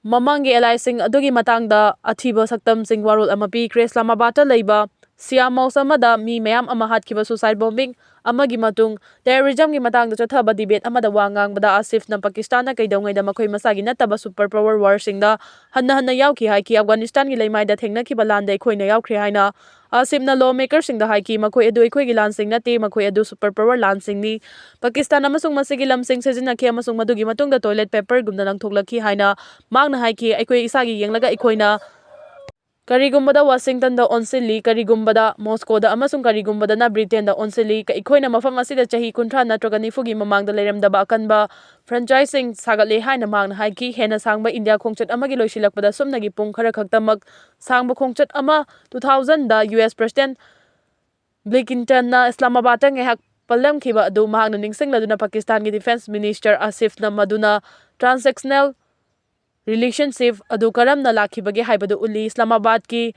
ꯃꯃꯥꯡꯒꯤ allyꯁꯤꯡ ꯑꯗꯨꯒꯤ ꯃꯇꯥꯡꯗ ꯑꯊꯤꯕ ꯁꯛꯇꯝꯁꯤꯡ ꯋꯥꯔꯣꯜ ꯑꯃ ꯄꯤꯈ꯭ꯔꯦ꯫ ꯏꯁꯂꯥꯃꯥꯕꯥꯗꯇ ꯂꯩꯕ Shia Mosque ꯑꯃꯗ ꯃꯤ ꯃꯌꯥꯝ ꯑꯃ ꯍꯥꯠꯈꯤꯕ suicide bombing ꯑꯃꯒꯤ ꯃꯇꯨꯡ terrorismꯒꯤ ꯃꯇꯥꯡꯗ ꯆꯠꯊꯕ debate ꯑꯃꯗ ꯋꯥ ꯉꯥꯡꯕꯗ ꯑꯥꯁꯤꯐꯅ ꯄꯥꯀꯤꯁꯇꯥꯟꯅ ꯀꯩꯗꯧꯉꯩꯗ ꯃꯈꯣꯏ ꯃꯁꯥꯒꯤ ꯅꯠꯇꯕ super power warꯁꯤꯡꯗ ꯍꯟꯅ ꯍꯟꯅ ꯌꯥꯎꯈꯤ ꯍꯥꯏꯈꯤ꯫ ꯑꯐꯒꯥꯅꯤꯁꯇꯥꯟꯒꯤ ꯂꯩꯃꯥꯏꯗ ꯊꯦꯡꯅꯈꯤꯕ ꯂꯥꯟꯗ ꯑꯩꯈꯣꯏꯅ ꯌꯥꯎꯈ꯭ꯔꯦ ꯍꯥꯏꯅ ꯑꯥꯁꯤꯐꯅ lawmakerꯁꯤꯡꯗ ꯍꯥꯏꯈꯤ, "ꯃꯈꯣꯏ ꯑꯗꯨ ꯑꯩꯈꯣꯏꯒꯤ ꯂꯥꯟꯁꯤꯡ ꯅꯠꯇꯦ, ꯃꯈꯣꯏ ꯑꯗꯨ super power ꯂꯥꯟꯁꯤꯡꯅꯤ꯫ ꯄꯥꯀꯤꯁꯇꯥꯟ ꯑꯃꯁꯨꯡ ꯃꯁꯤꯒꯤ ꯂꯝꯁꯤꯡ ꯁꯤꯖꯤꯟꯅꯈꯤ ꯑꯃꯁꯨꯡ ꯃꯗꯨꯒꯤ ꯃꯇꯨꯡꯗ toilet paperꯒꯨꯝꯅ ꯂꯪꯊꯣꯛꯂꯛꯈꯤ" ꯍꯥꯏꯅ ꯃꯍꯥꯛꯅ ꯍꯥꯏꯈꯤ꯫ "ꯑꯩꯈꯣꯏ ꯏꯁꯥꯒꯤ ꯌꯦꯡꯂꯒ ꯑꯩꯈꯣꯏꯅ ꯀꯔꯤꯒꯨꯝꯕꯗ ꯋꯥꯁꯤꯡꯇꯟꯗ ꯑꯣꯟꯁꯤꯜꯂꯤ, ꯀꯔꯤꯒꯨꯝꯕꯗ ꯃꯣꯁꯀꯣꯗ ꯑꯃꯁꯨꯡ ꯀꯔꯤꯒꯨꯝꯕꯗꯅ ꯕ꯭ꯔꯤꯇꯦꯟꯗ ꯑꯣꯟꯁꯤꯜꯂꯤ꯫ ꯑꯩꯈꯣꯏꯅ ꯃꯐꯝ ꯑꯁꯤꯗ ꯆꯍꯤ ꯀꯨꯟꯊ꯭ꯔꯥ ꯅꯠꯇ꯭ꯔꯒ ꯅꯤꯐꯨꯒꯤ ꯃꯃꯥꯡꯗ ꯂꯩꯔꯝꯗꯕ ꯑꯀꯟꯕ franchiseꯁꯤꯡ ꯁꯥꯒꯠꯂꯦ" ꯍꯥꯏꯅ ꯃꯍꯥꯛꯅ ꯍꯥꯏꯈꯤ꯫ ꯍꯦꯟꯅ ꯁꯥꯡꯕ ꯏꯟꯗꯤꯌꯥ ꯈꯣꯡꯆꯠ ꯑꯃꯒꯤ ꯂꯣꯏꯁꯤꯜꯂꯛꯄꯗ ꯁꯨꯞꯅꯒꯤ ꯄꯨꯡ ꯈꯔ ꯈꯛꯇꯃꯛ ꯁꯥꯡꯕ ꯈꯣꯡꯆꯠ ꯑꯃ two thousandꯗ US President ꯕꯤꯜ ꯀ꯭ꯂꯤꯟꯇꯟꯅ ꯏꯁꯂꯥꯃꯥꯕꯥꯗꯇ ꯉꯥꯏꯍꯥꯛ ꯄꯜꯂꯝꯈꯤꯕ ꯑꯗꯨ ꯃꯍꯥꯛꯅ ꯅꯤꯡꯁꯤꯡꯂꯗꯨꯅ ꯄꯥꯀꯤꯁꯇꯥꯟꯒꯤ Defence Minister ꯑꯥꯁꯤꯐꯅ ꯃꯗꯨꯅ transactional relationship ꯑꯗꯨ ꯀꯔꯝꯅ ꯂꯥꯛꯈꯤꯕꯒꯦ ꯍꯥꯏꯕꯗꯨ ꯎꯠꯂꯤ꯫ ꯏꯁꯂꯥꯃꯥꯕꯥꯗꯀꯤ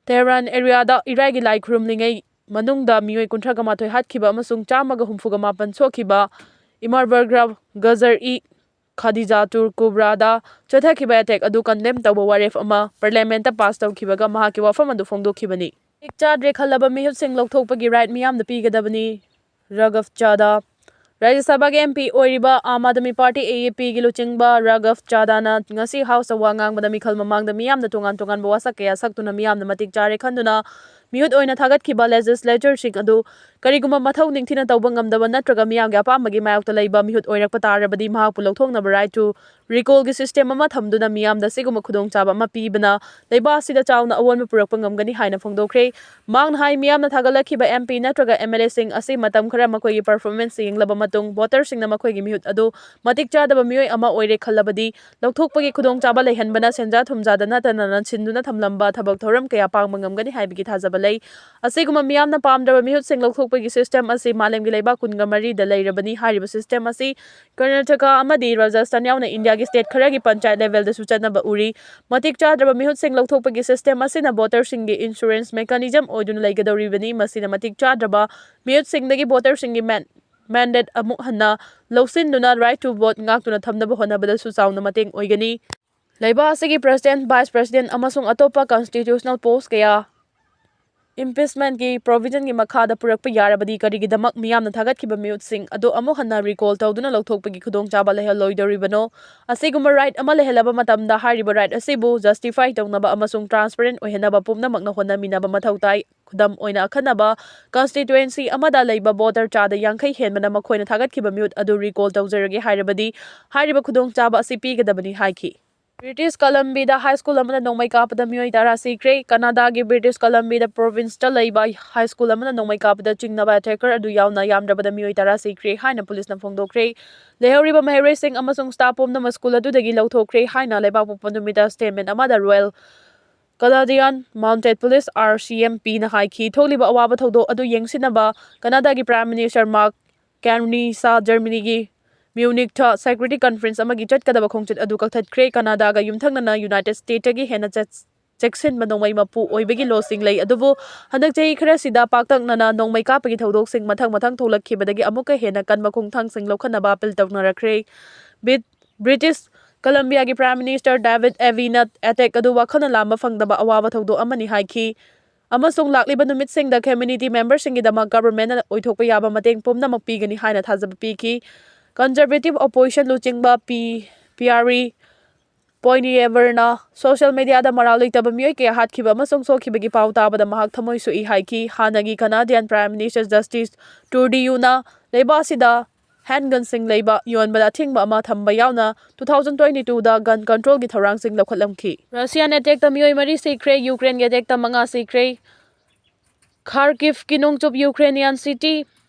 Tehran areaꯗ ꯏꯔꯥꯏꯒꯤ ꯂꯥꯏ ꯈꯨꯔꯨꯝꯂꯤꯉꯩ ꯃꯅꯨꯡꯗ ꯃꯤꯑꯣꯏ ꯀꯨꯟꯊ꯭ꯔꯥꯒ ꯃꯥꯊꯣꯏ ꯍꯥꯠꯈꯤꯕ ꯑꯃꯁꯨꯡ ꯆꯥꯝꯃꯒ ꯍꯨꯝꯐꯨꯒ ꯃꯥꯄꯟ ꯁꯣꯛꯈꯤꯕ ꯏꯃꯥꯝ ꯕꯔꯒ꯭ꯔꯥꯐ ꯒꯖꯔ-ꯏ ꯈꯥꯗꯤꯖꯥꯇꯨꯜ ꯀꯨꯕ꯭ꯔꯥꯗ ꯆꯠꯊꯈꯤꯕ attack ꯑꯗꯨ condemn ꯇꯧꯕ ꯋꯥꯔꯦꯞ ꯑꯃ parliamentꯇ pass ꯇꯧꯈꯤꯕꯒ ꯃꯍꯥꯛꯀꯤ ꯋꯥꯐꯝ ꯑꯗꯨ ꯐꯣꯡꯗꯣꯛꯈꯤꯕꯅꯤ꯫ ꯃꯇꯤꯛ ꯆꯥꯗ꯭ꯔꯦ ꯈꯜꯂꯕ ꯃꯤꯍꯨꯠꯁꯤꯡ ꯂꯧꯊꯣꯛꯄꯒꯤ right ꯃꯤꯌꯥꯝꯗ ꯄꯤꯒꯗꯕꯅꯤ꯫ ꯔꯥꯘꯕ ꯆꯥꯗꯥ꯫ ꯔꯥꯖ꯭ꯌ ꯁꯚꯥꯒꯤ MP ꯑꯣꯏꯔꯤꯕ ꯑꯥꯝ ꯑꯥꯗꯃꯤ ꯄꯥꯔꯇꯤ, AAPꯒꯤ ꯂꯨꯆꯤꯡꯕ ꯔꯥꯘꯕ ꯆꯥꯗꯥꯅ ꯉꯁꯤ Houseꯇ ꯋꯥ ꯉꯥꯡꯕꯗ ꯃꯤꯈꯜ ꯃꯃꯥꯡꯗ ꯃꯤꯌꯥꯝꯅ ꯇꯣꯉꯥꯟ ꯇꯣꯉꯥꯟꯕ ꯋꯥꯁꯛ ꯀꯌꯥ ꯁꯛꯇꯨꯅ ꯃꯤꯌꯥꯝꯅ ꯃꯇꯤꯛ ꯆꯥꯔꯦ ꯈꯟꯗꯨꯅ ꯃꯤꯍꯨꯠ ꯑꯣꯏꯅ ꯊꯥꯒꯠꯈꯤꯕ legislatorꯁꯤꯡ ꯑꯗꯨ ꯀꯔꯤꯒꯨꯝꯕ ꯃꯊꯧ ꯅꯤꯡꯊꯤꯅ ꯇꯧꯕ ꯉꯝꯗꯕ ꯅꯠꯇ꯭ꯔꯒ ꯃꯤꯌꯥꯝꯒꯤ ꯑꯄꯥꯝꯕꯒꯤ ꯃꯥꯌꯣꯛꯇ ꯂꯩꯕ ꯃꯤꯍꯨꯠ ꯑꯣꯏꯔꯛꯄ ꯇꯥꯔꯕꯗꯤ ꯃꯍꯥꯛꯄꯨ ꯂꯧꯊꯣꯛꯅꯕ right to recallꯒꯤ system ꯑꯃ ꯊꯝꯗꯨꯅ ꯃꯤꯌꯥꯝꯗ ꯑꯁꯤꯒꯨꯝꯕ ꯈꯨꯗꯣꯡꯆꯥꯕ ꯑꯃ ꯄꯤꯕꯅ ꯂꯩꯕꯥꯛ ꯑꯁꯤꯗ ꯆꯥꯎꯅ ꯑꯑꯣꯟꯕ ꯄꯨꯔꯛꯄ ꯉꯝꯒꯅꯤ ꯍꯥꯏꯅ ꯐꯣꯡꯗꯣꯛꯈ꯭ꯔꯦ꯫ ꯃꯍꯥꯛꯅ ꯍꯥꯏ, ꯃꯤꯌꯥꯝꯅ ꯊꯥꯒꯠꯂꯛꯈꯤꯕ M P ꯅꯠꯇ꯭ꯔꯒ M L Aꯁꯤꯡ ꯑꯁꯤ ꯃꯇꯝ ꯈꯔ ꯃꯈꯣꯏꯒꯤ performance ꯌꯦꯡꯂꯕ ꯃꯇꯨꯡ, voterꯁꯤꯡꯅ ꯃꯈꯣꯏꯒꯤ ꯃꯤꯍꯨꯠ ꯑꯗꯨ ꯃꯇꯤꯛ ꯆꯥꯗꯕ ꯃꯤꯑꯣꯏ ꯑꯃ ꯑꯣꯏꯔꯦ ꯈꯜꯂꯕꯗꯤ, ꯂꯧꯊꯣꯛꯄꯒꯤ ꯈꯨꯗꯣꯡꯆꯥꯕ ꯂꯩꯍꯟꯕꯅ ꯁꯦꯟꯖꯥ ꯊꯨꯝꯖꯥꯗ ꯅꯠꯇꯅ ꯅꯟꯁꯤꯟꯗꯨꯅ ꯊꯝꯂꯝꯕ ꯊꯕꯛ ꯊꯧꯔꯝ ꯀꯌꯥ ꯄꯥꯡꯕ ꯉꯝꯒꯅꯤ ꯍꯥꯏꯕꯒꯤ ꯊꯥꯖꯕ ꯂꯩ꯫ ꯑꯁꯤꯒꯨꯝꯕ ꯃꯤꯌꯥꯝꯅ ꯄꯥꯝꯗ꯭ꯔꯕ ꯃꯤꯍꯨꯠꯁꯤꯡ ꯂꯧꯊꯣꯛꯄꯒꯤ system ꯑꯁꯤ ꯃꯥꯂꯦꯝꯒꯤ ꯂꯩꯕꯥꯛ ꯀꯨꯟꯒ ꯃꯔꯤꯗ ꯂꯩꯔꯕꯅꯤ꯫ ꯍꯥꯏꯔꯤꯕ system ꯑꯁꯤ ꯀꯔꯅꯥꯇꯀꯥ ꯑꯃꯗꯤ ꯔꯥꯖꯁꯊꯥꯟ ꯌꯥꯎꯅ ꯏꯟꯗꯤꯌꯥꯒꯤ state ꯈꯔꯒꯤ ꯄꯟꯆꯥꯌꯠ levelꯗꯁꯨ ꯆꯠꯅꯕ ꯎꯔꯤ꯫ ꯃꯇꯤꯛ ꯆꯥꯗ꯭ꯔꯕ ꯃꯤꯍꯨꯠꯁꯤꯡ ꯂꯧꯊꯣꯛꯄꯒꯤ system ꯑꯁꯤꯅ voterꯁꯤꯡꯒꯤ insurance mechanism ꯑꯣꯏꯗꯨꯅ ꯂꯩꯒꯗꯧꯔꯤꯕꯅꯤ꯫ ꯃꯁꯤꯅ ꯃꯇꯤꯛ ꯆꯥꯗ꯭ꯔꯕ ꯃꯤꯍꯨꯠꯁꯤꯡꯗꯒꯤ voterꯁꯤꯡꯒꯤ man-, mandate ꯑꯃꯨꯛ ꯍꯟꯅ ꯂꯧꯁꯤꯟꯗꯨꯅ right to vote ꯉꯥꯛꯇꯨꯅ ꯊꯝꯅꯕ ꯍꯣꯠꯅꯕꯗꯁꯨ ꯆꯥꯎꯅ ꯃꯇꯦꯡ ꯑꯣꯏꯒꯅꯤ꯫ ꯂꯩꯕꯥꯛ ꯑꯁꯤꯒꯤ president, vice president ꯑꯃꯁꯨꯡ ꯑꯇꯣꯞꯄ constitutional post ꯀꯌꯥ impeachmentꯀꯤ provisionꯒꯤ ꯃꯈꯥꯗ ꯄꯨꯔꯛꯄ ꯌꯥꯔꯕꯗꯤ ꯀꯔꯤꯒꯤꯗꯃꯛ ꯃꯤꯌꯥꯝꯅ ꯊꯥꯒꯠꯈꯤꯕ ꯃꯤꯍꯨꯠꯁꯤꯡ ꯑꯗꯨ ꯑꯃꯨꯛ ꯍꯟꯅ recall ꯇꯧꯗꯨꯅ ꯂꯧꯊꯣꯛꯄꯒꯤ ꯈꯨꯗꯣꯡꯆꯥꯕ ꯂꯩꯍꯜꯂꯣꯏꯗꯧꯔꯤꯕꯅꯣ? ꯑꯁꯤꯒꯨꯝꯕ right ꯑꯃ ꯂꯩꯍꯜꯂꯕ ꯃꯇꯝꯗ ꯍꯥꯏꯔꯤꯕ right ꯑꯁꯤꯕꯨ justify ꯇꯧꯅꯕ ꯑꯃꯁꯨꯡ transparent ꯑꯣꯏꯍꯟꯅꯕ ꯄꯨꯝꯅꯃꯛꯅ ꯍꯣꯠꯅꯃꯤꯟꯅꯕ ꯃꯊꯧ ꯇꯥꯏ꯫ ꯈꯨꯗꯝ ꯑꯣꯏꯅ, ꯑꯈꯟꯅꯕ constituency ꯑꯃꯗ ꯂꯩꯕ voter ꯆꯥꯗ ꯌꯥꯡꯈꯩ ꯍꯦꯟꯕꯅ ꯃꯈꯣꯏꯅ ꯊꯥꯒꯠꯈꯤꯕ ꯃꯤꯍꯨꯠ ꯑꯗꯨ recall ꯇꯧꯖꯔꯒꯦ ꯍꯥꯏꯔꯕꯗꯤ ꯍꯥꯏꯔꯤꯕ ꯈꯨꯗꯣꯡꯆꯥꯕ ꯑꯁꯤ ꯄꯤꯒꯗꯕꯅꯤ ꯍꯥꯏꯈꯤ꯫ British Columbiaꯗ high school ꯑꯃꯅ ꯅꯣꯡꯃꯩ ꯀꯥꯞꯄꯗ ꯃꯤꯑꯣꯏ ꯇꯔꯥ ꯁꯤꯈ꯭ꯔꯦ꯫ ꯀꯅꯥꯗꯥꯒꯤ British Columbiaꯗ provinceꯇ ꯂꯩꯕ high school ꯑꯃꯅ ꯅꯣꯡꯃꯩ ꯀꯥꯞꯄꯗ ꯆꯤꯡꯅꯕ attacker ꯑꯗꯨ ꯌꯥꯎꯅ ꯌꯥꯝꯗ꯭ꯔꯕꯗ ꯃꯤꯑꯣꯏ ꯇꯔꯥ ꯁꯤꯈ꯭ꯔꯦ ꯍꯥꯏꯅ ꯄꯨꯂꯤꯁꯅ ꯐꯣꯡꯗꯣꯛꯈ꯭ꯔꯦ꯫ ꯂꯩꯍꯧꯔꯤꯕ ꯃꯍꯩꯔꯣꯏꯁꯤꯡ ꯑꯃꯁꯨꯡ staff ꯄꯨꯝꯅꯃꯛ school ꯑꯗꯨꯗꯒꯤ ꯂꯧꯊꯣꯛꯈ꯭ꯔꯦ ꯍꯥꯏꯅ ꯂꯩꯕꯥꯛꯄꯣꯛꯄ ꯅꯨꯃꯤꯠꯇ statement ꯑꯃꯗ Royal Canadian Mounted Police, R C M Pꯅ ꯍꯥꯏꯈꯤ꯫ ꯊꯣꯛꯂꯤꯕ ꯑꯋꯥꯕ ꯊꯧꯗꯣꯛ ꯑꯗꯨ ꯌꯦꯡꯁꯤꯟꯅꯕ ꯀꯅꯥꯗꯥꯒꯤ Prime Minister Mark Carney ꯁꯥ ꯖꯔꯃꯅꯤꯒꯤ ꯃ꯭ꯌꯨꯅꯤꯛꯇ security conference ꯑꯃꯒꯤ ꯆꯠꯀꯗꯕ ꯈꯣꯡꯆꯠ ꯑꯗꯨ ꯀꯛꯊꯠꯈ꯭ꯔꯦ꯫ ꯀꯅꯥꯗꯥꯒ ꯌꯨꯝꯊꯪꯅꯅ United Stateꯇꯒꯤ ꯍꯦꯟꯅ ꯆꯦꯛ-, ꯆꯦꯛꯁꯤꯟꯕ ꯅꯣꯡꯃꯩ ꯃꯄꯨ ꯑꯣꯏꯕꯒꯤ ꯂꯣꯁꯤꯡ ꯂꯩ, ꯑꯗꯨꯕꯨ ꯍꯟꯗꯛ ꯆꯍꯤ ꯈꯔꯁꯤꯗ ꯄꯥꯛꯇꯛꯅꯅ ꯅꯣꯡꯃꯩ ꯀꯥꯞꯄꯒꯤ ꯊꯧꯗꯣꯛꯁꯤꯡ ꯃꯊꯪ ꯃꯊꯪ ꯊꯣꯛꯂꯛꯈꯤꯕꯗꯒꯤ ꯑꯃꯨꯛꯀ ꯍꯦꯟꯅ ꯀꯟꯕ ꯈꯣꯡꯊꯥꯡꯁꯤꯡ ꯂꯧꯈꯠꯅꯕ appeal ꯇꯧꯅꯔꯛꯈ꯭ꯔꯦ꯫ ꯕꯤꯠ-, British Columbiaꯒꯤ Prime Minister David Ewingꯅ attack ꯑꯗꯨ ꯋꯥꯈꯜꯅ ꯂꯥꯝꯕ ꯐꯪꯗꯕ ꯑꯋꯥꯕ ꯊꯧꯗꯣꯛ ꯑꯃꯅꯤ ꯍꯥꯏꯈꯤ꯫ ꯑꯃꯁꯨꯡ ꯂꯥꯛꯂꯤꯕ ꯅꯨꯃꯤꯠꯁꯤꯡꯗ community memberꯁꯤꯡꯒꯤꯗꯃꯛ governmentꯅ ꯑꯣꯏꯊꯣꯛꯄ ꯌꯥꯕ ꯃꯇꯦꯡ ꯄꯨꯝꯅꯃꯛ ꯄꯤꯒꯅꯤ ꯍꯥꯏꯅ ꯊꯥꯖꯕ ꯄꯤꯈꯤ꯫ Conservative opposition ꯂꯨꯆꯤꯡꯕ ꯄꯤ-, Pierre Poilievreꯅ social mediaꯗ ꯃꯔꯥꯜ ꯂꯩꯇꯕ ꯃꯤꯑꯣꯏ ꯀꯌꯥ ꯍꯥꯠꯈꯤꯕ ꯑꯃꯁꯨꯡ ꯁꯣꯛꯈꯤꯕꯒꯤ ꯄꯥꯎ ꯇꯥꯕꯗ ꯃꯍꯥꯛ ꯊꯃꯣꯏ ꯁꯣꯛꯏ ꯍꯥꯏꯈꯤ꯫ ꯍꯥꯟꯅꯒꯤ Canadian Prime Minister Justin Trudeauꯅ ꯂꯩꯕꯥꯛ ꯑꯁꯤꯗ ꯍꯦꯟ ꯒꯟꯁꯤꯡ ꯂꯩꯕ ꯌꯣꯟꯕꯗ ꯑꯊꯤꯡꯕ ꯑꯃ ꯊꯝꯕ ꯌꯥꯎꯅ two thousand twenty twoꯗ ꯒꯟ ꯀꯟꯇ꯭ꯔꯣꯜꯒꯤ ꯊꯧꯔꯥꯡꯁꯤꯡ ꯂꯧꯈꯠꯂꯝꯈꯤ꯫ ꯔꯁꯤꯌꯥꯟ ꯑꯦꯇꯦꯛꯇ ꯃꯤꯑꯣꯏ ꯃꯔꯤ ꯁꯤꯈ꯭ꯔꯦ, ꯌꯨꯀ꯭ꯔꯦꯟꯒꯤ ꯑꯦꯇꯦꯛꯇ ꯃꯉꯥ ꯁꯤꯈ꯭ꯔꯦ꯫ ꯈꯥꯔꯀꯤꯚꯀꯤ ꯅꯣꯡꯆꯨꯞ ꯌꯨꯀ꯭ꯔꯦꯅꯤꯌꯥꯟ ꯁꯤꯇꯤ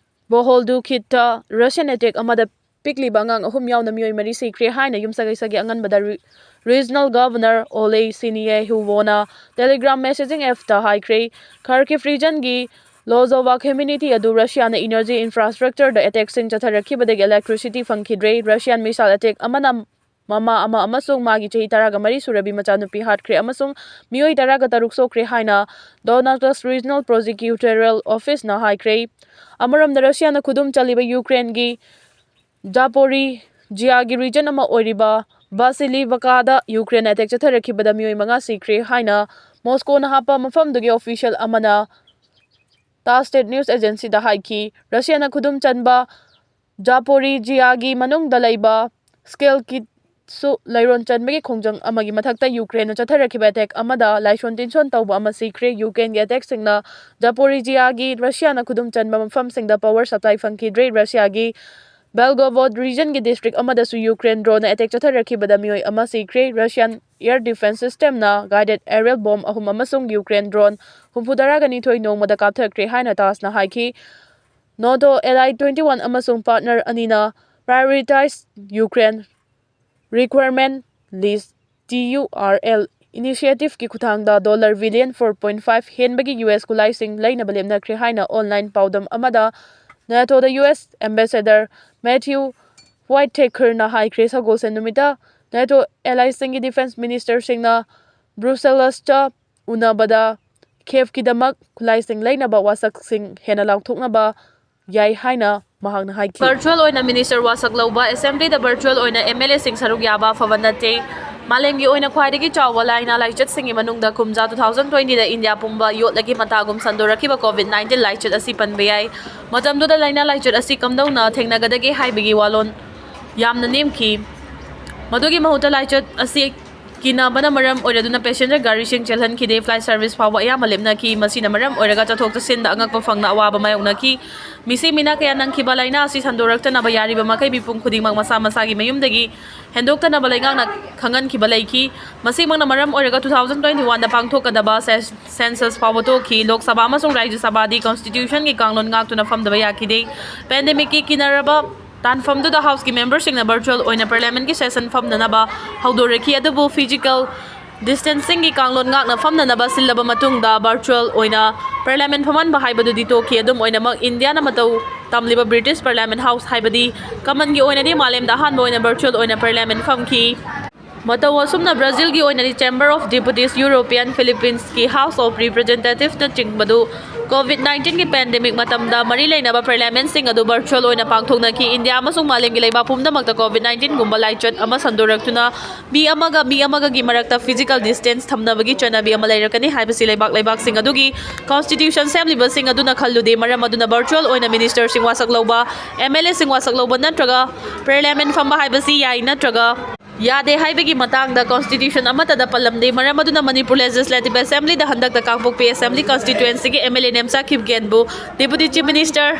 ꯕꯣꯍꯣꯜꯗꯨꯈꯤꯠꯇ ꯔꯁꯤꯌꯥꯟ ꯑꯦꯇꯦꯛ ꯑꯃꯗ ꯄꯤꯛꯂꯤꯕ ꯑꯉꯥꯡ ꯑꯍꯨꯝ ꯌꯥꯎꯅ ꯃꯤꯑꯣꯏ ꯃꯔꯤ ꯁꯤꯈ꯭ꯔꯦ ꯍꯥꯏꯅ ꯌꯨꯝꯁꯀꯩꯁꯒꯤ ꯑꯉꯟꯕꯗ ꯔꯤ-, ꯔꯤꯖꯅꯦꯜ ꯒꯚꯔꯅꯔ ꯑꯣꯂꯦ ꯁꯤꯅꯤꯌꯦꯍꯨꯕꯣꯅ ꯇꯦꯂꯤꯒ꯭ꯔꯥꯝ ꯃꯦꯁꯦꯖꯤꯡ ꯑꯦꯞꯇ ꯍꯥꯏꯈ꯭ꯔꯦ꯫ ꯈꯥꯔꯀꯤꯚ ꯔꯤꯖꯟꯒꯤ ꯂꯣꯖꯣꯚꯥ ꯀꯝꯃ꯭ꯌꯨꯅꯤꯇꯤ ꯑꯗꯨ ꯔꯁꯤꯌꯥꯅ ꯏꯅꯔꯖꯤ ꯏꯟꯐ꯭ꯔꯥꯁ꯭ꯇ꯭ꯔꯛꯆꯔꯗ ꯑꯦꯇꯦꯛꯁꯤꯡ ꯆꯠꯊꯔꯛꯈꯤꯕꯗꯒꯤ ꯏꯂꯦꯛꯇ꯭ꯔꯤꯁꯤꯇꯤ ꯐꯪꯈꯤꯗ꯭ꯔꯦ꯫ ꯔꯁꯤꯌꯥꯟ ꯃꯤꯁꯥꯏꯜ ꯑꯦꯇꯦꯛ ꯑꯃꯅ ꯃꯃꯥ ꯑꯃ ꯑꯃꯁꯨꯡ ꯃꯥꯒꯤ ꯆꯍꯤ ꯇꯔꯥꯒ ꯃꯔꯤ ꯁꯨꯔꯕꯤ ꯃꯆꯥꯅꯨꯄꯤ ꯍꯥꯠꯈ꯭ꯔꯦ ꯑꯃꯁꯨꯡ ꯃꯤꯑꯣꯏ ꯇꯔꯥꯒ ꯇꯔꯨꯛ ꯁꯣꯛꯈ꯭ꯔꯦ ꯍꯥꯏꯅ ꯗꯣꯅꯥꯇꯁ ꯔꯤꯖꯅꯦꯜ ꯄ꯭ꯔꯣꯁꯤꯀ꯭ꯌꯨꯇꯣꯔꯤꯌꯦꯜ ꯑꯣꯐꯤꯁꯅ ꯍꯥꯏꯈ꯭ꯔꯦ꯫ ꯑꯃꯔꯣꯝꯗ, ꯔꯁꯤꯌꯥꯅ ꯈꯨꯗꯨꯝ ꯆꯜꯂꯤꯕ ꯌꯨꯀ꯭ꯔꯦꯟꯒꯤ ꯖꯥꯄꯣꯔꯤꯖꯤꯌꯥꯒꯤ ꯔꯤꯖꯟ ꯑꯃ ꯑꯣꯏꯔꯤꯕ ꯕꯥꯁꯤꯂꯤꯚꯀꯥꯗ ꯌꯨꯀ꯭ꯔꯦꯟ ꯑꯦꯇꯦꯛ ꯆꯠꯊꯔꯛꯈꯤꯕꯗ ꯃꯤꯑꯣꯏ ꯃꯉꯥ ꯁꯤꯈ꯭ꯔꯦ ꯍꯥꯏꯅ ꯃꯣꯁꯀꯣꯅ ꯍꯥꯞꯄ ꯃꯐꯝꯗꯨꯒꯤ ꯑꯣꯐꯤꯁꯤꯌꯦꯜ ꯑꯃꯅ ꯇꯥꯁ ꯁ꯭ꯇꯦꯠ ꯅ꯭ꯌꯨꯁ ꯑꯦꯖꯦꯟꯁꯤꯗ ꯍꯥꯏꯈꯤ꯫ ꯔꯁꯤꯌꯥꯅ ꯈꯨꯗꯨꯝ ꯆꯟꯕ ꯖꯥꯄꯣꯔꯤꯖꯤꯌꯥꯒꯤ ꯃꯅꯨꯡꯗ ꯂꯩꯕ ꯁ꯭ꯀꯦꯜꯀꯤꯠꯁꯨ ꯂꯩꯔꯣꯟ ꯆꯟꯕꯒꯤ ꯈꯣꯡꯖꯪ ꯑꯃꯒꯤ ꯃꯊꯛꯇ ꯌꯨꯀ꯭ꯔꯦꯟꯅ ꯆꯠꯊꯔꯛꯈꯤꯕ ꯑꯦꯇꯦꯛ ꯑꯃꯗ ꯂꯥꯏꯁꯣꯟ ꯇꯤꯟꯁꯣꯟ ꯇꯧꯕ ꯑꯃ ꯁꯤꯈ꯭ꯔꯦ꯫ ꯌꯨꯀ꯭ꯔꯦꯟꯒꯤ ꯑꯦꯇꯦꯛꯁꯤꯡꯅ ꯖꯥꯄꯣꯔꯤꯖꯤꯌꯥꯒꯤ ꯔꯁꯤꯌꯥꯅ ꯈꯨꯗꯨꯝ ꯆꯟꯕ ꯃꯐꯝꯁꯤꯡꯗ ꯄꯋꯔ ꯁꯄ꯭ꯂꯥꯏ ꯐꯪꯈꯤꯗ꯭ꯔꯦ꯫ ꯔꯁꯤꯌꯥꯒꯤ ꯕꯦꯜꯒꯣꯚꯣꯗ ꯔꯤꯖꯟꯒꯤ ꯗꯤꯁꯇ꯭ꯔꯤꯛ ꯑꯃꯗꯁꯨ ꯌꯨꯀ꯭ꯔꯦꯟ ꯗ꯭ꯔꯣꯟꯅ ꯑꯦꯇꯦꯛ ꯆꯠꯊꯔꯛꯈꯤꯕꯗ ꯃꯤꯑꯣꯏ ꯑꯃ ꯁꯤꯈ꯭ꯔꯦ꯫ Russian air defence ꯁꯤꯁꯇꯦꯝꯅ ꯒꯥꯏꯗꯦꯗ Ariel bomb ꯑꯍꯨꯝ ꯑꯃꯁꯨꯡ ꯌꯨꯀ꯭ꯔꯦꯟ ꯗ꯭ꯔꯣꯟ ꯍꯨꯝꯐꯨꯇꯔꯥꯒ ꯅꯤꯊꯣꯏ ꯅꯣꯡꯃꯗ ꯀꯥꯞꯊꯈ꯭ꯔꯦ ꯍꯥꯏꯅ ꯇꯥꯁꯅ ꯍꯥꯏꯈꯤ꯫ ꯅꯦꯇꯣ ꯑꯦꯂꯥꯏ twenty one ꯑꯃꯁꯨꯡ ꯄꯥꯔꯠꯅꯔ ꯑꯅꯤꯅ prioritize Ukraine requirement list, T U R L, ꯏꯅꯤꯁꯤꯌꯦꯇꯤꯚꯀꯤ ꯈꯨꯠꯊꯥꯡꯗ dollar billion four point five ꯍꯦꯟꯕꯒꯤ ꯌꯨ ꯑꯦꯁ ꯈꯨꯠꯂꯥꯏꯁꯤꯡ ꯂꯩꯅꯕ ꯂꯦꯞꯅꯈ꯭ꯔꯦ ꯍꯥꯏꯅ ꯑꯣꯟꯂꯥꯏꯟ ꯄꯥꯎꯗꯝ ꯑꯃꯗ ꯅꯦꯇꯣꯗ ꯌꯨ ꯑꯦꯁ ꯑꯦꯝꯕꯦꯁꯦꯗꯔ ꯃꯦꯊ꯭ꯌꯨ ꯋꯥꯏꯠꯊꯦꯀꯔꯅ ꯍꯥꯏꯈ꯭ꯔꯦ꯫ ꯁꯒꯣꯜꯁꯦꯟ ꯅꯨꯃꯤꯠꯇ ꯅꯦꯇꯣ ꯑꯦꯂꯥꯏꯁꯤꯡꯒꯤ ꯗꯤꯐꯦꯟꯁ ꯃꯤꯅꯤꯁꯇꯔꯁꯤꯡꯅ ꯕ꯭ꯔꯨꯁꯦꯂꯁꯇ ꯎꯅꯕꯗ ꯈꯦꯞꯀꯤꯗꯃꯛ ꯈꯨꯠꯂꯥꯏꯁꯤꯡ ꯂꯩꯅꯕ ꯋꯥꯁꯛꯁꯤꯡ ꯍꯦꯟꯅ ꯂꯥꯎꯊꯣꯛꯅꯕ ꯌꯥꯏ ꯍꯥꯏꯅ ꯃꯍꯥꯛꯅ ꯍꯥꯏꯈꯤ꯫ ꯚꯔꯆꯨꯑꯦꯜ ꯑꯣꯏꯅ ꯃꯤꯅꯤꯁꯇꯔ ꯋꯥꯁꯛ ꯂꯧꯕ꯫ ꯑꯦꯁꯦꯝꯕ꯭ꯂꯤꯗ ꯚꯔꯆꯨꯑꯦꯜ ꯑꯣꯏꯅ ꯑꯦꯝ ꯑꯦꯜ ꯑꯦꯁꯤꯡ ꯁꯔꯨꯛ ꯌꯥꯕ ꯑꯐꯕ ꯅꯠꯇꯦ꯫ ꯃꯥꯂꯦꯝꯒꯤ ꯑꯣꯏꯅ ꯈ꯭ꯋꯥꯏꯗꯒꯤ ꯆꯥꯎꯕ ꯂꯥꯏꯅꯥ ꯂꯥꯏꯆꯠꯁꯤꯡꯒꯤ ꯃꯅꯨꯡꯗ ꯀꯨꯝꯖꯥ two thousand twenty ꯗ ꯏꯟꯗꯤꯌꯥ ꯄꯨꯝꯕ ꯌꯣꯠꯂꯒꯤ ꯃꯇꯥꯒꯨꯝ ꯁꯟꯗꯣꯔꯛꯈꯤꯕ COVID nineteen ꯂꯥꯏꯆꯠ ꯑꯁꯤ ꯄꯟꯕ ꯌꯥꯏ꯫ ꯃꯇꯝꯗꯨꯗ ꯂꯥꯏꯅꯥ ꯂꯥꯏꯆꯠ ꯑꯁꯤ ꯀꯝꯗꯧꯅ ꯊꯦꯡꯅꯒꯗꯒꯦ ꯍꯥꯏꯕꯒꯤ ꯋꯥꯂꯣꯟ ꯌꯥꯝꯅ ꯅꯦꯝꯈꯤ꯫ ꯃꯗꯨꯒꯤ ꯃꯍꯨꯠꯇ ꯂꯥꯏꯆꯠ ꯑꯁꯤ ꯀꯤꯅꯕꯅ ꯃꯔꯝ ꯑꯣꯏꯔꯗꯨꯅ ꯄꯦꯁꯦꯟꯖꯔ ꯒꯥꯔꯤꯁꯤꯡ ꯆꯦꯜꯍꯟꯈꯤꯗꯦ꯫ ꯐ꯭ꯂꯥꯏꯠ ꯁꯔꯚꯤꯁ ꯐꯥꯎꯕ ꯑꯌꯥꯝꯕ ꯂꯦꯞꯅꯈꯤ꯫ ꯃꯁꯤꯅ ꯃꯔꯝ ꯑꯣꯏꯔꯒ ꯆꯠꯊꯣꯛ ꯆꯠꯁꯤꯟꯗ ꯑꯉꯛꯄ ꯐꯪꯅ ꯑꯋꯥꯕ ꯃꯥꯌꯣꯛꯅꯈꯤ꯫ ꯃꯤꯁꯤ ꯃꯤꯅꯥ ꯀꯌꯥ ꯅꯪꯈꯤꯕ ꯂꯥꯏꯅꯥ ꯑꯁꯤ ꯁꯟꯗꯣꯔꯛꯇꯅꯕ ꯌꯥꯔꯤꯕ ꯃꯈꯩ ꯃꯤꯄꯨꯝ ꯈꯨꯗꯤꯡꯃꯛ ꯃꯁꯥ ꯃꯁꯥꯒꯤ ꯃꯌꯨꯝꯗꯒꯤ ꯍꯦꯟꯗꯣꯛꯇꯅꯕ ꯂꯩꯉꯥꯛꯅ ꯈꯪꯍꯟꯈꯤꯕ ꯂꯩꯈꯤ꯫ ꯃꯁꯤꯃꯛꯅ ꯃꯔꯝ ꯑꯣꯏꯔꯒ two thousand twenty one ꯗ ꯄꯥꯡꯊꯣꯛꯀꯗꯕ ꯁꯦꯟꯁꯁ ꯐꯥꯎꯕ ꯇꯣꯛꯈꯤ꯫ ꯂꯣꯛ ꯁꯚꯥ ꯑꯃꯁꯨꯡ ꯔꯥꯖ꯭ꯌ ꯁꯚꯥꯗꯤ ꯀꯣꯟꯁꯇꯤꯇ꯭ꯌꯨꯁꯟꯒꯤ ꯀꯥꯡꯂꯣꯟ ꯉꯥꯛꯇꯨꯅ ꯐꯝꯗꯕ ꯌꯥꯈꯤꯗꯦ꯫ ꯄꯦꯟꯗꯦꯃꯤꯛꯀꯤ ꯀꯤꯅꯔꯕ ꯇꯥꯟꯐꯝꯗꯨꯗ ꯍꯥꯎꯁꯀꯤ ꯃꯦꯝꯕꯔꯁꯤꯡꯅ ꯚꯔꯆꯨꯋꯦꯜ ꯑꯣꯏꯅ ꯄꯥꯔꯂꯤꯌꯥꯃꯦꯟꯠꯀꯤ ꯁꯦꯁꯟ ꯐꯝꯅꯅꯕ ꯍꯧꯗꯣꯔꯛꯈꯤ, ꯑꯗꯨꯕꯨ ꯐꯤꯖꯤꯀꯦꯜ ꯗꯤꯁꯇꯦꯟꯁꯤꯡꯒꯤ ꯀꯥꯡꯂꯣꯟ ꯉꯥꯛꯅ ꯐꯝꯅꯅꯕ ꯁꯤꯜꯂꯕ ꯃꯇꯨꯡꯗ ꯚꯔꯆꯨꯋꯦꯜ ꯑꯣꯏꯅ ꯄꯥꯔꯂꯤꯌꯥꯃꯦꯟꯠ ꯐꯝꯍꯟꯕ ꯍꯥꯏꯕꯗꯨꯗꯤ ꯇꯣꯛꯈꯤ꯫ ꯑꯗꯨꯝ ꯑꯣꯏꯅꯃꯛ, ꯏꯟꯗꯤꯌꯥꯅ ꯃꯇꯧ ꯇꯝꯂꯤꯕ ꯕ꯭ꯔꯤꯇꯤꯁ ꯄꯥꯔꯂꯤꯌꯥꯃꯦꯟꯠ ꯍꯥꯎꯁ, ꯍꯥꯏꯕꯗꯤ ꯀꯃꯟꯒꯤ ꯑꯣꯏꯅꯗꯤ ꯃꯥꯂꯦꯝꯗ ꯑꯍꯥꯟꯕ ꯑꯣꯏꯅ ꯚꯔꯆꯨꯋꯦꯜ ꯑꯣꯏꯅ ꯄꯥꯔꯂꯤꯌꯥꯃꯦꯟꯠ ꯐꯝꯈꯤ꯫ ꯃꯇꯧ ꯑꯁꯨꯝꯅ ꯕ꯭ꯔꯥꯖꯤꯜꯒꯤ ꯑꯣꯏꯅꯗꯤ Chamber of Deputies, European, Philippines ꯀꯤ House of Representatives ꯅꯆꯤꯡꯕꯗꯨ COVID nineteen ꯒꯤ ꯄꯦꯟꯗꯦꯃꯤꯛ ꯃꯇꯝꯗ ꯃꯔꯤ ꯂꯩꯅꯕ ꯄꯥꯔꯂꯤꯌꯥꯃꯦꯟꯠꯁꯤꯡ ꯑꯗꯨ ꯚꯔꯆꯨꯋꯦꯜ ꯑꯣꯏꯅ ꯄꯥꯡꯊꯣꯛꯅꯈꯤ꯫ ꯏꯟꯗꯤꯌꯥ ꯑꯃꯁꯨꯡ ꯃꯥꯂꯦꯝꯒꯤ ꯂꯩꯕꯥꯛ ꯄꯨꯝꯅꯃꯛꯇ COVID nineteen ꯒꯨꯝꯕ ꯂꯥꯏꯆꯠ ꯑꯃ ꯁꯟꯗꯣꯔꯛꯇꯨꯅ ꯃꯤ ꯑꯃꯒ ꯃꯤ ꯑꯃꯒꯒꯤ ꯃꯔꯛꯇ ꯐꯤꯖꯤꯀꯦꯜ ꯗꯤꯁꯇꯦꯟꯁ ꯊꯝꯅꯕꯒꯤ ꯆꯠꯅꯕꯤ ꯑꯃ ꯂꯩꯔꯛꯀꯅꯤ ꯍꯥꯏꯕꯁꯤ ꯂꯩꯕꯥꯛ ꯂꯩꯕꯥꯛꯁꯤꯡ ꯑꯗꯨꯒꯤ ꯀꯣꯟꯁꯇꯤꯇ꯭ꯌꯨꯁꯟ ꯁꯦꯝꯂꯤꯕꯁꯤꯡ ꯑꯗꯨꯅ ꯈꯜꯂꯨꯗꯦ꯫ ꯃꯔꯝ ꯑꯗꯨꯅ ꯚꯔꯆꯨꯋꯦꯜ ꯑꯣꯏꯅ ꯃꯤꯅꯤꯁꯇꯔꯁꯤꯡ ꯋꯥꯁꯛ ꯂꯧꯕ, ꯑꯦꯝ ꯑꯦꯜ ꯑꯦꯁꯤꯡ ꯋꯥꯁꯛ ꯂꯧꯕ ꯅꯠꯇ꯭ꯔꯒ ꯄꯥꯔꯂꯤꯌꯥꯃꯦꯟꯠ ꯐꯝꯕ ꯍꯥꯏꯕꯁꯤ ꯌꯥꯏ ꯅꯠꯇ꯭ꯔꯒ ꯌꯥꯗꯦ ꯍꯥꯏꯕꯒꯤ ꯃꯇꯥꯡꯗ ꯀꯣꯟꯁꯇꯤꯇ꯭ꯌꯨꯁꯟ ꯑꯃꯠꯇꯗ ꯄꯜꯂꯝꯗꯦ꯫ ꯃꯔꯝ ꯑꯗꯨꯅ ꯃꯅꯤꯄꯨꯔ ꯂꯦꯖꯤꯁꯂꯦꯇꯤꯚ ꯑꯦꯁꯦꯝꯕ꯭ꯂꯤꯗ ꯍꯟꯗꯛꯇ ꯀꯥꯡꯄꯣꯛꯄꯤ ꯑꯦꯁꯦꯝꯕ꯭ꯂꯤ ꯀꯣꯟꯁꯇꯤꯇ꯭ꯌꯨꯑꯦꯟꯁꯤꯒꯤ ꯑꯦꯝ ꯑꯦꯜ ꯑꯦ ꯅꯦꯝꯆꯥ ꯈꯤꯞꯒꯦꯟꯕꯨ ꯗꯦꯄꯨꯇꯤ ꯆꯤꯐ ꯃꯤꯅꯤꯁꯇꯔ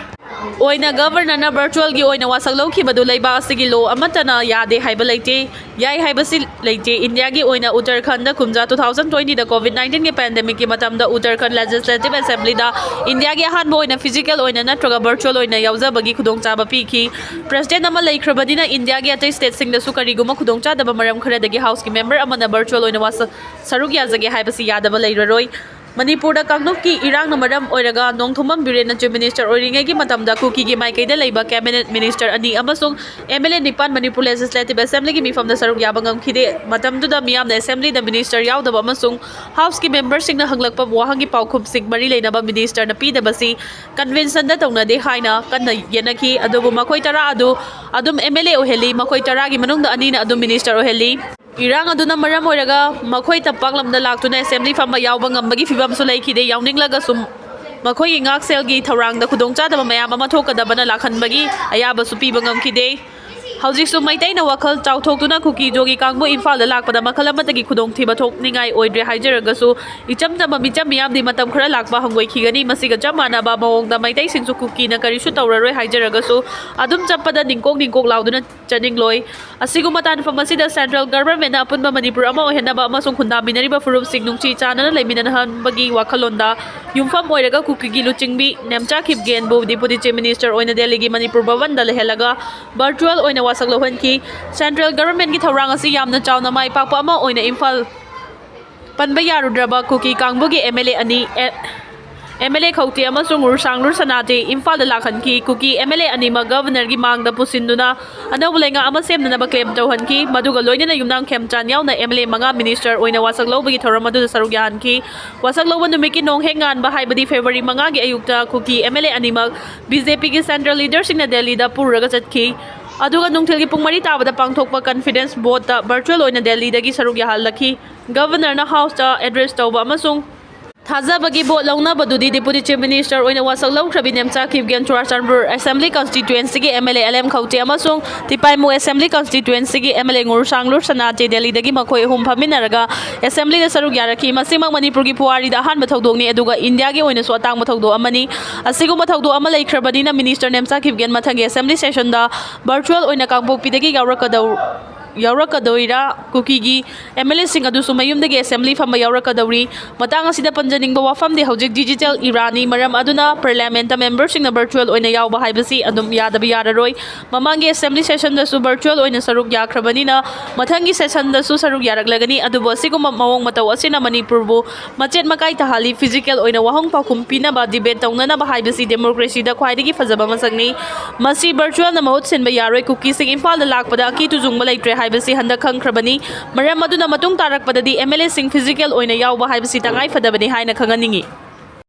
ꯑꯣꯏꯅ ꯒꯚꯔꯅꯔꯅ ꯚꯔꯆꯨꯋꯦꯜꯒꯤ ꯑꯣꯏꯅ ꯋꯥꯁꯛ ꯂꯧꯈꯤꯕꯗꯨ ꯂꯩꯕꯥꯛ ꯑꯁꯤꯒꯤ ꯂꯣ ꯑꯃꯠꯇꯅ ꯌꯥꯗꯦ ꯍꯥꯏꯕ ꯂꯩꯇꯦ, ꯌꯥꯏ ꯍꯥꯏꯕꯁꯤ ꯂꯩꯇꯦ꯫ ꯏꯟꯗꯤꯌꯥꯒꯤ ꯑꯣꯏꯅ ꯎꯠꯇꯔꯈꯟꯗ ꯀꯨꯝꯖꯥ two thousand twenty ꯗ COVID nineteen ꯒꯤ ꯄꯦꯟꯗꯦꯃꯤꯛꯀꯤ ꯃꯇꯝꯗ ꯎꯠꯇꯔꯈꯟꯗ ꯂꯦꯖꯤꯁꯂꯦꯇꯤꯚ ꯑꯦꯁꯦꯝꯕ꯭ꯂꯤꯗ ꯏꯟꯗꯤꯌꯥꯒꯤ ꯑꯍꯥꯟꯕ ꯑꯣꯏꯅ ꯐꯤꯖꯤꯀꯦꯜ ꯑꯣꯏꯅ ꯅꯠꯇ꯭ꯔꯒ ꯚꯔꯆꯨꯋꯦꯜ ꯑꯣꯏꯅ ꯌꯥꯎꯖꯕꯒꯤ ꯈꯨꯗꯣꯡꯆꯥꯕ ꯄꯤꯈꯤ꯫ ꯄ꯭ꯔꯦꯁꯤꯗꯦꯟꯠ ꯑꯃ ꯂꯩꯈ꯭ꯔꯕꯅꯤꯅ ꯏꯟꯗꯤꯌꯥꯒꯤ ꯑꯇꯩ ꯁ꯭ꯇꯦꯠꯁꯤꯡꯗꯁꯨ ꯀꯔꯤꯒꯨꯝꯕ ꯈꯨꯗꯣꯡꯆꯥꯗꯕ ꯃꯔꯝ ꯈꯔꯗꯒꯤ ꯍꯥꯎꯁꯀꯤ ꯃꯦꯝꯕꯔ ꯑꯃꯅ ꯚꯔꯆꯨꯋꯦꯜ ꯑꯣꯏꯅ ꯋꯥꯁ-, ꯁꯔꯨꯛ ꯌꯥꯖꯒꯦ ꯍꯥꯏꯕꯁꯤ ꯌꯥꯗꯕ ꯂꯩꯔꯔꯣꯏ꯫ ꯃꯅꯤꯄꯨꯔꯗ ꯀꯥꯡꯂꯨꯞꯀꯤ ꯏꯔꯥꯡꯅ ꯃꯔꯝ ꯑꯣꯏꯔꯒ ꯅꯣꯡꯊꯣꯝꯕꯝ ꯕꯤꯔꯦꯟꯅ ꯆꯤꯐ ꯃꯤꯅꯤꯁꯇꯔ ꯑꯣꯏꯔꯤꯉꯩꯒꯤ ꯃꯇꯝꯗ ꯀꯨꯀꯤꯒꯤ ꯃꯥꯏꯀꯩꯗ ꯂꯩꯕ ꯀꯦꯕꯤꯅꯦꯠ ꯃꯤꯅꯤꯁꯇꯔ ꯑꯅꯤ ꯑꯃꯁꯨꯡ ꯑꯦꯝ ꯑꯦꯜ ꯑꯦ ꯅꯤꯄꯥꯟ ꯃꯅꯤꯄꯨꯔ ꯂꯦꯖꯤꯁꯂꯦꯇꯤꯚ ꯑꯦꯁꯦꯝꯕ꯭ꯂꯤꯒꯤ ꯃꯤꯐꯝꯗ ꯁꯔꯨꯛ ꯌꯥꯕ ꯉꯝꯈꯤꯗꯦ꯫ ꯃꯇꯝꯗꯨꯗ ꯃꯤꯌꯥꯝꯅ ꯑꯦꯁꯦꯝꯕ꯭ꯂꯤꯗ ꯃꯤꯅꯤꯁꯇꯔ ꯌꯥꯎꯗꯕ ꯑꯃꯁꯨꯡ ꯍꯥꯎꯁꯀꯤ ꯃꯦꯝꯕꯔꯁꯤꯡꯅ ꯍꯪꯂꯛꯄ ꯋꯥꯍꯪꯒꯤ ꯄꯥꯎꯈꯨꯝꯁꯤꯡ ꯃꯔꯤ ꯂꯩꯅꯕ ꯃꯤꯅꯤꯁꯇꯔꯅ ꯄꯤꯗꯕꯁꯤ ꯀꯟꯚꯦꯟꯁꯟꯗ ꯇꯧꯅꯗꯦ ꯍꯥꯏꯅ ꯀꯟꯅ ꯌꯦꯠꯅꯈꯤ꯫ ꯑꯗꯨꯕꯨ ꯃꯈꯣꯏ ꯇꯔꯥ ꯑꯗꯨ ꯑꯗꯨꯝ ꯑꯦꯝ ꯑꯦꯜ ꯑꯦ ꯑꯣꯏꯍꯜꯂꯤ꯫ ꯃꯈꯣꯏ ꯇꯔꯥꯒꯤ ꯃꯅꯨꯡꯗ ꯑꯅꯤꯅ ꯑꯗꯨꯝ ꯃꯤꯅꯤꯁꯇꯔ ꯑꯣꯏꯍꯜꯂꯤ꯫ ꯏꯔꯥꯡ ꯑꯗꯨꯅ ꯃꯔꯝ ꯑꯣꯏꯔꯒ ꯃꯈꯣꯏ ꯇꯝꯄꯥꯛ ꯂꯝꯗ ꯂꯥꯛꯇꯨꯅ ꯑꯦꯁꯦꯝꯕ꯭ꯂꯤ ꯐꯝꯕ ꯌꯥꯎꯕ ꯉꯝꯕꯒꯤ ꯐꯤꯕꯝꯁꯨ ꯂꯩꯈꯤꯗꯦ꯫ ꯌꯥꯎꯅꯤꯡꯂꯒꯁꯨ ꯃꯈꯣꯏꯒꯤ ꯉꯥꯛꯁꯦꯜꯒꯤ ꯊꯧꯔꯥꯡꯗ ꯈꯨꯗꯣꯡꯆꯥꯗꯕ ꯃꯌꯥꯝ ꯑꯃ ꯊꯣꯛꯀꯗꯕꯅ ꯂꯥꯛꯍꯟꯕꯒꯤ ꯑꯌꯥꯕꯁꯨ ꯄꯤꯕ ꯉꯝꯈꯤꯗꯦ꯫ ꯍꯧꯖꯤꯛꯁꯨ ꯃꯩꯇꯩꯅ ꯋꯥꯈꯜ ꯆꯥꯎꯊꯣꯛꯇꯨꯅ ꯀꯨꯀꯤ ꯖꯣꯒꯤ ꯀꯥꯡꯕꯨ ꯏꯝꯐꯥꯜꯗ ꯂꯥꯛꯄꯗ ꯃꯈꯜ ꯑꯃꯠꯇꯒꯤ ꯈꯨꯗꯣꯡꯊꯤꯕ ꯊꯣꯛꯅꯤꯡꯉꯥꯏ ꯑꯣꯏꯗ꯭ꯔꯦ ꯍꯥꯏꯖꯔꯒꯁꯨ, ꯏꯆꯝ ꯆꯝꯕ ꯃꯤꯆꯝ ꯃꯤꯌꯥꯝꯗꯤ ꯃꯇꯝ ꯈꯔ ꯂꯥꯛꯄ ꯍꯪꯒꯣꯏꯈꯤꯒꯅꯤ꯫ ꯃꯁꯤꯒ ꯆꯞ ꯃꯥꯟꯅꯕ ꯃꯑꯣꯡꯗ ꯃꯩꯇꯩꯁꯤꯡꯁꯨ ꯀꯨꯀꯤꯅ ꯀꯔꯤꯁꯨ ꯇꯧꯔꯔꯣꯏ ꯍꯥꯏꯖꯔꯒꯁꯨ, ꯑꯗꯨꯝ ꯆꯠꯄꯗ ꯅꯤꯡꯀꯣꯛ ꯅꯤꯡꯀꯣꯛ ꯂꯥꯎꯗꯨꯅ ꯆꯠꯅꯤꯡꯂꯣꯏ꯫ ꯑꯁꯤꯒꯨꯝꯕ ꯇꯥꯟꯐꯝ ꯑꯁꯤꯗ central government ꯅ ꯑꯄꯨꯟꯕ ꯃꯅꯤꯄꯨꯔ ꯑꯃ ꯑꯣꯏꯍꯟꯅꯕ ꯑꯃꯁꯨꯡ ꯈꯨꯟꯗꯥꯃꯤꯟꯅꯔꯤꯕ ꯐꯨꯔꯨꯞꯁꯤꯡ ꯅꯨꯡꯁꯤ ꯆꯥꯟꯅꯅ ꯂꯩꯃꯤꯟꯅꯍꯟꯕꯒꯤ ꯋꯥꯈꯜꯂꯣꯟꯗ ꯌꯨꯝꯐꯝ ꯑꯣꯏꯔꯒ ꯀꯨꯀꯤꯒꯤ ꯂꯨꯆꯤꯡꯕꯤ ꯅꯦꯝꯆꯥ ꯈꯤꯞꯒꯦꯟꯕꯨ Deputy Chief Minister ꯑꯣꯏꯅ ꯗꯦꯜꯂꯤꯒꯤ ꯃꯅꯤꯄꯨꯔ ꯚꯕꯟꯗ ꯂꯩꯍꯜꯂꯒ virtual ꯑꯣꯏꯅ ꯋꯥꯁꯛ ꯂꯧꯍꯟꯈꯤ꯫ Central government ꯀꯤ ꯊꯧꯔꯥꯡ ꯑꯁꯤ ꯌꯥꯝꯅ ꯆꯥꯎꯅ ꯃꯥꯏ ꯄꯥꯛꯄ ꯑꯃ ꯑꯣꯏꯅ ꯏꯝꯐꯥꯜ ꯄꯟꯕ ꯌꯥꯔꯨꯗ꯭ꯔꯕ ꯀꯨꯀꯤ ꯀꯥꯡꯕꯨꯒꯤ MLA ꯑꯅꯤ, ꯑꯦ, MLA ꯈꯧꯇꯦ ꯑꯃꯁꯨꯡ ꯔꯨꯔꯁꯥꯡꯂꯨꯔ ꯁꯅꯥꯇꯦ ꯏꯝꯐꯥꯜꯗ ꯂꯥꯛꯍꯟꯈꯤ꯫ ꯀꯨꯀꯤ MLA ꯑꯅꯤꯃꯛ governor ꯒꯤ ꯃꯥꯡꯗ ꯄꯨꯁꯤꯟꯗꯨꯅ ꯑꯅꯧꯕ ꯂꯩꯉꯥꯛ ꯑꯃ ꯁꯦꯝꯅꯅꯕ claim ꯇꯧꯍꯟꯈꯤ꯫ ꯃꯗꯨꯒ ꯂꯣꯏꯅꯅ ꯌꯨꯝꯅꯥꯝ ꯈꯦꯝꯆꯥꯟ ꯌꯥꯎꯅ MLA ꯃꯉꯥ minister ꯑꯣꯏꯅ ꯋꯥꯁꯛ ꯂꯧꯕꯒꯤ ꯊꯧꯔꯝ ꯑꯗꯨꯗ ꯁꯔꯨꯛ ꯌꯥꯍꯟꯈꯤ꯫ ꯋꯥꯁꯛ ꯂꯧꯕ ꯅꯨꯃꯤꯠꯀꯤ ꯅꯣꯡꯍꯦꯛ ꯉꯥꯟꯕ, ꯍꯥꯏꯕꯗꯤ February ꯃꯉꯥꯒꯤ ꯑꯌꯨꯛꯇ ꯀꯨꯀꯤ MLA ꯑꯅꯤꯃꯛ BJP ꯒꯤ central leader ꯁꯤꯡꯅ ꯗꯦꯜꯂꯤꯗ ꯄꯨꯔꯒ ꯆꯠꯈꯤ꯫ ꯑꯗꯨꯒ ꯅꯨꯡꯊꯤꯜꯒꯤ ꯄꯨꯡ ꯃꯔꯤ ꯇꯥꯕꯗ ꯄꯥꯡꯊꯣꯛꯄ confidence vote ꯇ virtual ꯑꯣꯏꯅ ꯗꯦꯜꯂꯤꯗꯒꯤ ꯁꯔꯨꯛ ꯌꯥꯍꯜꯂꯛꯈꯤ꯫ Governor ꯅ House ꯇ address ꯇꯧꯕ ꯑꯃꯁꯨꯡ ꯊꯥꯖꯕꯒꯤ vote ꯂꯧꯅꯕꯗꯨꯗꯤ Deputy Chief Minister ꯑꯣꯏꯅ ꯋꯥꯁꯛ ꯂꯧꯈ꯭ꯔꯕꯤ ꯅꯦꯝꯆꯥ ꯈꯤꯞꯒꯦꯟ ꯆꯨꯔꯥꯆꯥꯟꯄꯨꯔ Assembly Constituency ꯒꯤ MLA ꯑꯦꯜ ꯑꯦꯝ ꯈꯧꯇꯦ ꯑꯃꯁꯨꯡ ꯇꯤꯄꯥꯏꯃꯨ Assembly Constituency ꯒꯤ MLA ꯉꯨꯔꯁꯥꯡꯂꯨꯔ ꯁꯅꯥꯇꯦ ꯗꯦꯜꯂꯤꯗꯒꯤ ꯃꯈꯣꯏ ꯑꯍꯨꯝ ꯐꯝꯃꯤꯟꯅꯔꯒ Assembly ꯗ ꯁꯔꯨꯛ ꯌꯥꯔꯛꯈꯤ꯫ ꯃꯁꯤꯃꯛ ꯃꯅꯤꯄꯨꯔꯒꯤ ꯄꯨꯋꯥꯔꯤꯗ ꯑꯍꯥꯟꯕ ꯊꯧꯗꯣꯛꯅꯤ, ꯑꯗꯨꯒ ꯏꯟꯗꯤꯌꯥꯒꯤ ꯑꯣꯏꯅꯁꯨ ꯑꯇꯥꯡꯕ ꯊꯧꯗꯣꯛ ꯑꯃꯅꯤ꯫ ꯑꯁꯤꯒꯨꯝꯕ ꯊꯧꯗꯣꯛ ꯑꯃ ꯂꯩꯈ꯭ꯔꯕꯅꯤꯅ Minister ꯅꯦꯝꯆꯥ ꯈꯤꯞꯒꯦꯟ ꯃꯊꯪꯒꯤ Assembly session ꯗ virtual ꯑꯣꯏꯅ ꯀꯥꯡꯄꯣꯛꯄꯤꯗꯒꯤ ꯌꯥꯎꯔꯛꯀꯗꯧ-, ꯌꯥꯎꯔꯛꯀꯗꯣꯏꯔꯥ? ꯀꯨꯀꯤꯒꯤ MLA ꯁꯤꯡ ꯑꯗꯨꯁꯨ ꯃꯌꯨꯝꯗꯒꯤ Assembly ꯐꯝꯕ ꯌꯥꯎꯔꯛꯀꯗꯧꯔꯤ꯫ ꯃꯇꯥꯡ ꯑꯁꯤꯗ ꯄꯟꯖꯅꯤꯡꯕ ꯋꯥꯐꯝꯗꯤ ꯍꯧꯖꯤꯛ digital era ꯅꯤ, ꯃꯔꯝ ꯑꯗꯨꯅ Parliament ꯇ member ꯁꯤꯡꯅ virtual ꯑꯣꯏꯅ ꯌꯥꯎꯕ ꯍꯥꯏꯕꯁꯤ ꯑꯗꯨꯝ ꯌꯥꯗꯕ ꯌꯥꯔꯔꯣꯏ꯫ ꯃꯃꯥꯡꯒꯤ Assembly session ꯗꯁꯨ virtual ꯑꯣꯏꯅ ꯁꯔꯨꯛ ꯌꯥꯈ꯭ꯔꯕꯅꯤꯅ ꯃꯊꯪꯒꯤ session ꯗꯁꯨ ꯁꯔꯨꯛ ꯌꯥꯔꯛꯂꯒꯅꯤ꯫ ꯑꯗꯨꯕꯨ ꯑꯁꯤꯒꯨꯝꯕ ꯃꯑꯣꯡ ꯃꯇꯧ ꯑꯁꯤꯅ ꯃꯅꯤꯄꯨꯔꯕꯨ ꯃꯆꯦꯠ ꯃꯀꯥꯏ ꯇꯥꯍꯜꯂꯤ꯫ Physical ꯑꯣꯏꯅ ꯋꯥꯍꯪ ꯄꯥꯎꯈꯨꯝ ꯄꯤꯅꯕ, debate ꯇꯧꯅꯅꯕ ꯍꯥꯏꯕꯁꯤ democracy ꯗ ꯈ꯭ꯋꯥꯏꯗꯒꯤ ꯐꯖꯕ ꯃꯁꯛꯅꯤ꯫ ꯃꯁꯤ virtual ꯅ ꯃꯍꯨꯠ ꯁꯤꯟꯕ ꯌꯥꯔꯣꯏ꯫ ꯀꯨꯀꯤꯁꯤꯡ ꯏꯝꯐꯥꯜꯗ ꯂꯥꯛꯄꯗ ꯑꯀꯤ ꯇꯨꯖꯨꯡꯕ ꯂꯩꯇ꯭ꯔꯦ ꯍꯥꯏꯕꯁꯤ ꯍꯟꯗꯛ ꯈꯪꯈ꯭ꯔꯕꯅꯤ꯫ ꯃꯔꯝ ꯑꯗꯨꯅ ꯃꯇꯨꯡ ꯇꯥꯔꯛꯄꯗꯗꯤ MLA ꯁꯤꯡ physical ꯑꯣꯏꯅ ꯌꯥꯎꯕ ꯍꯥꯏꯕꯁꯤ ꯇꯉꯥꯏ ꯐꯗꯕꯅꯤ ꯍꯥꯏꯅ ꯈꯪꯍꯟꯅꯤꯡꯏ꯫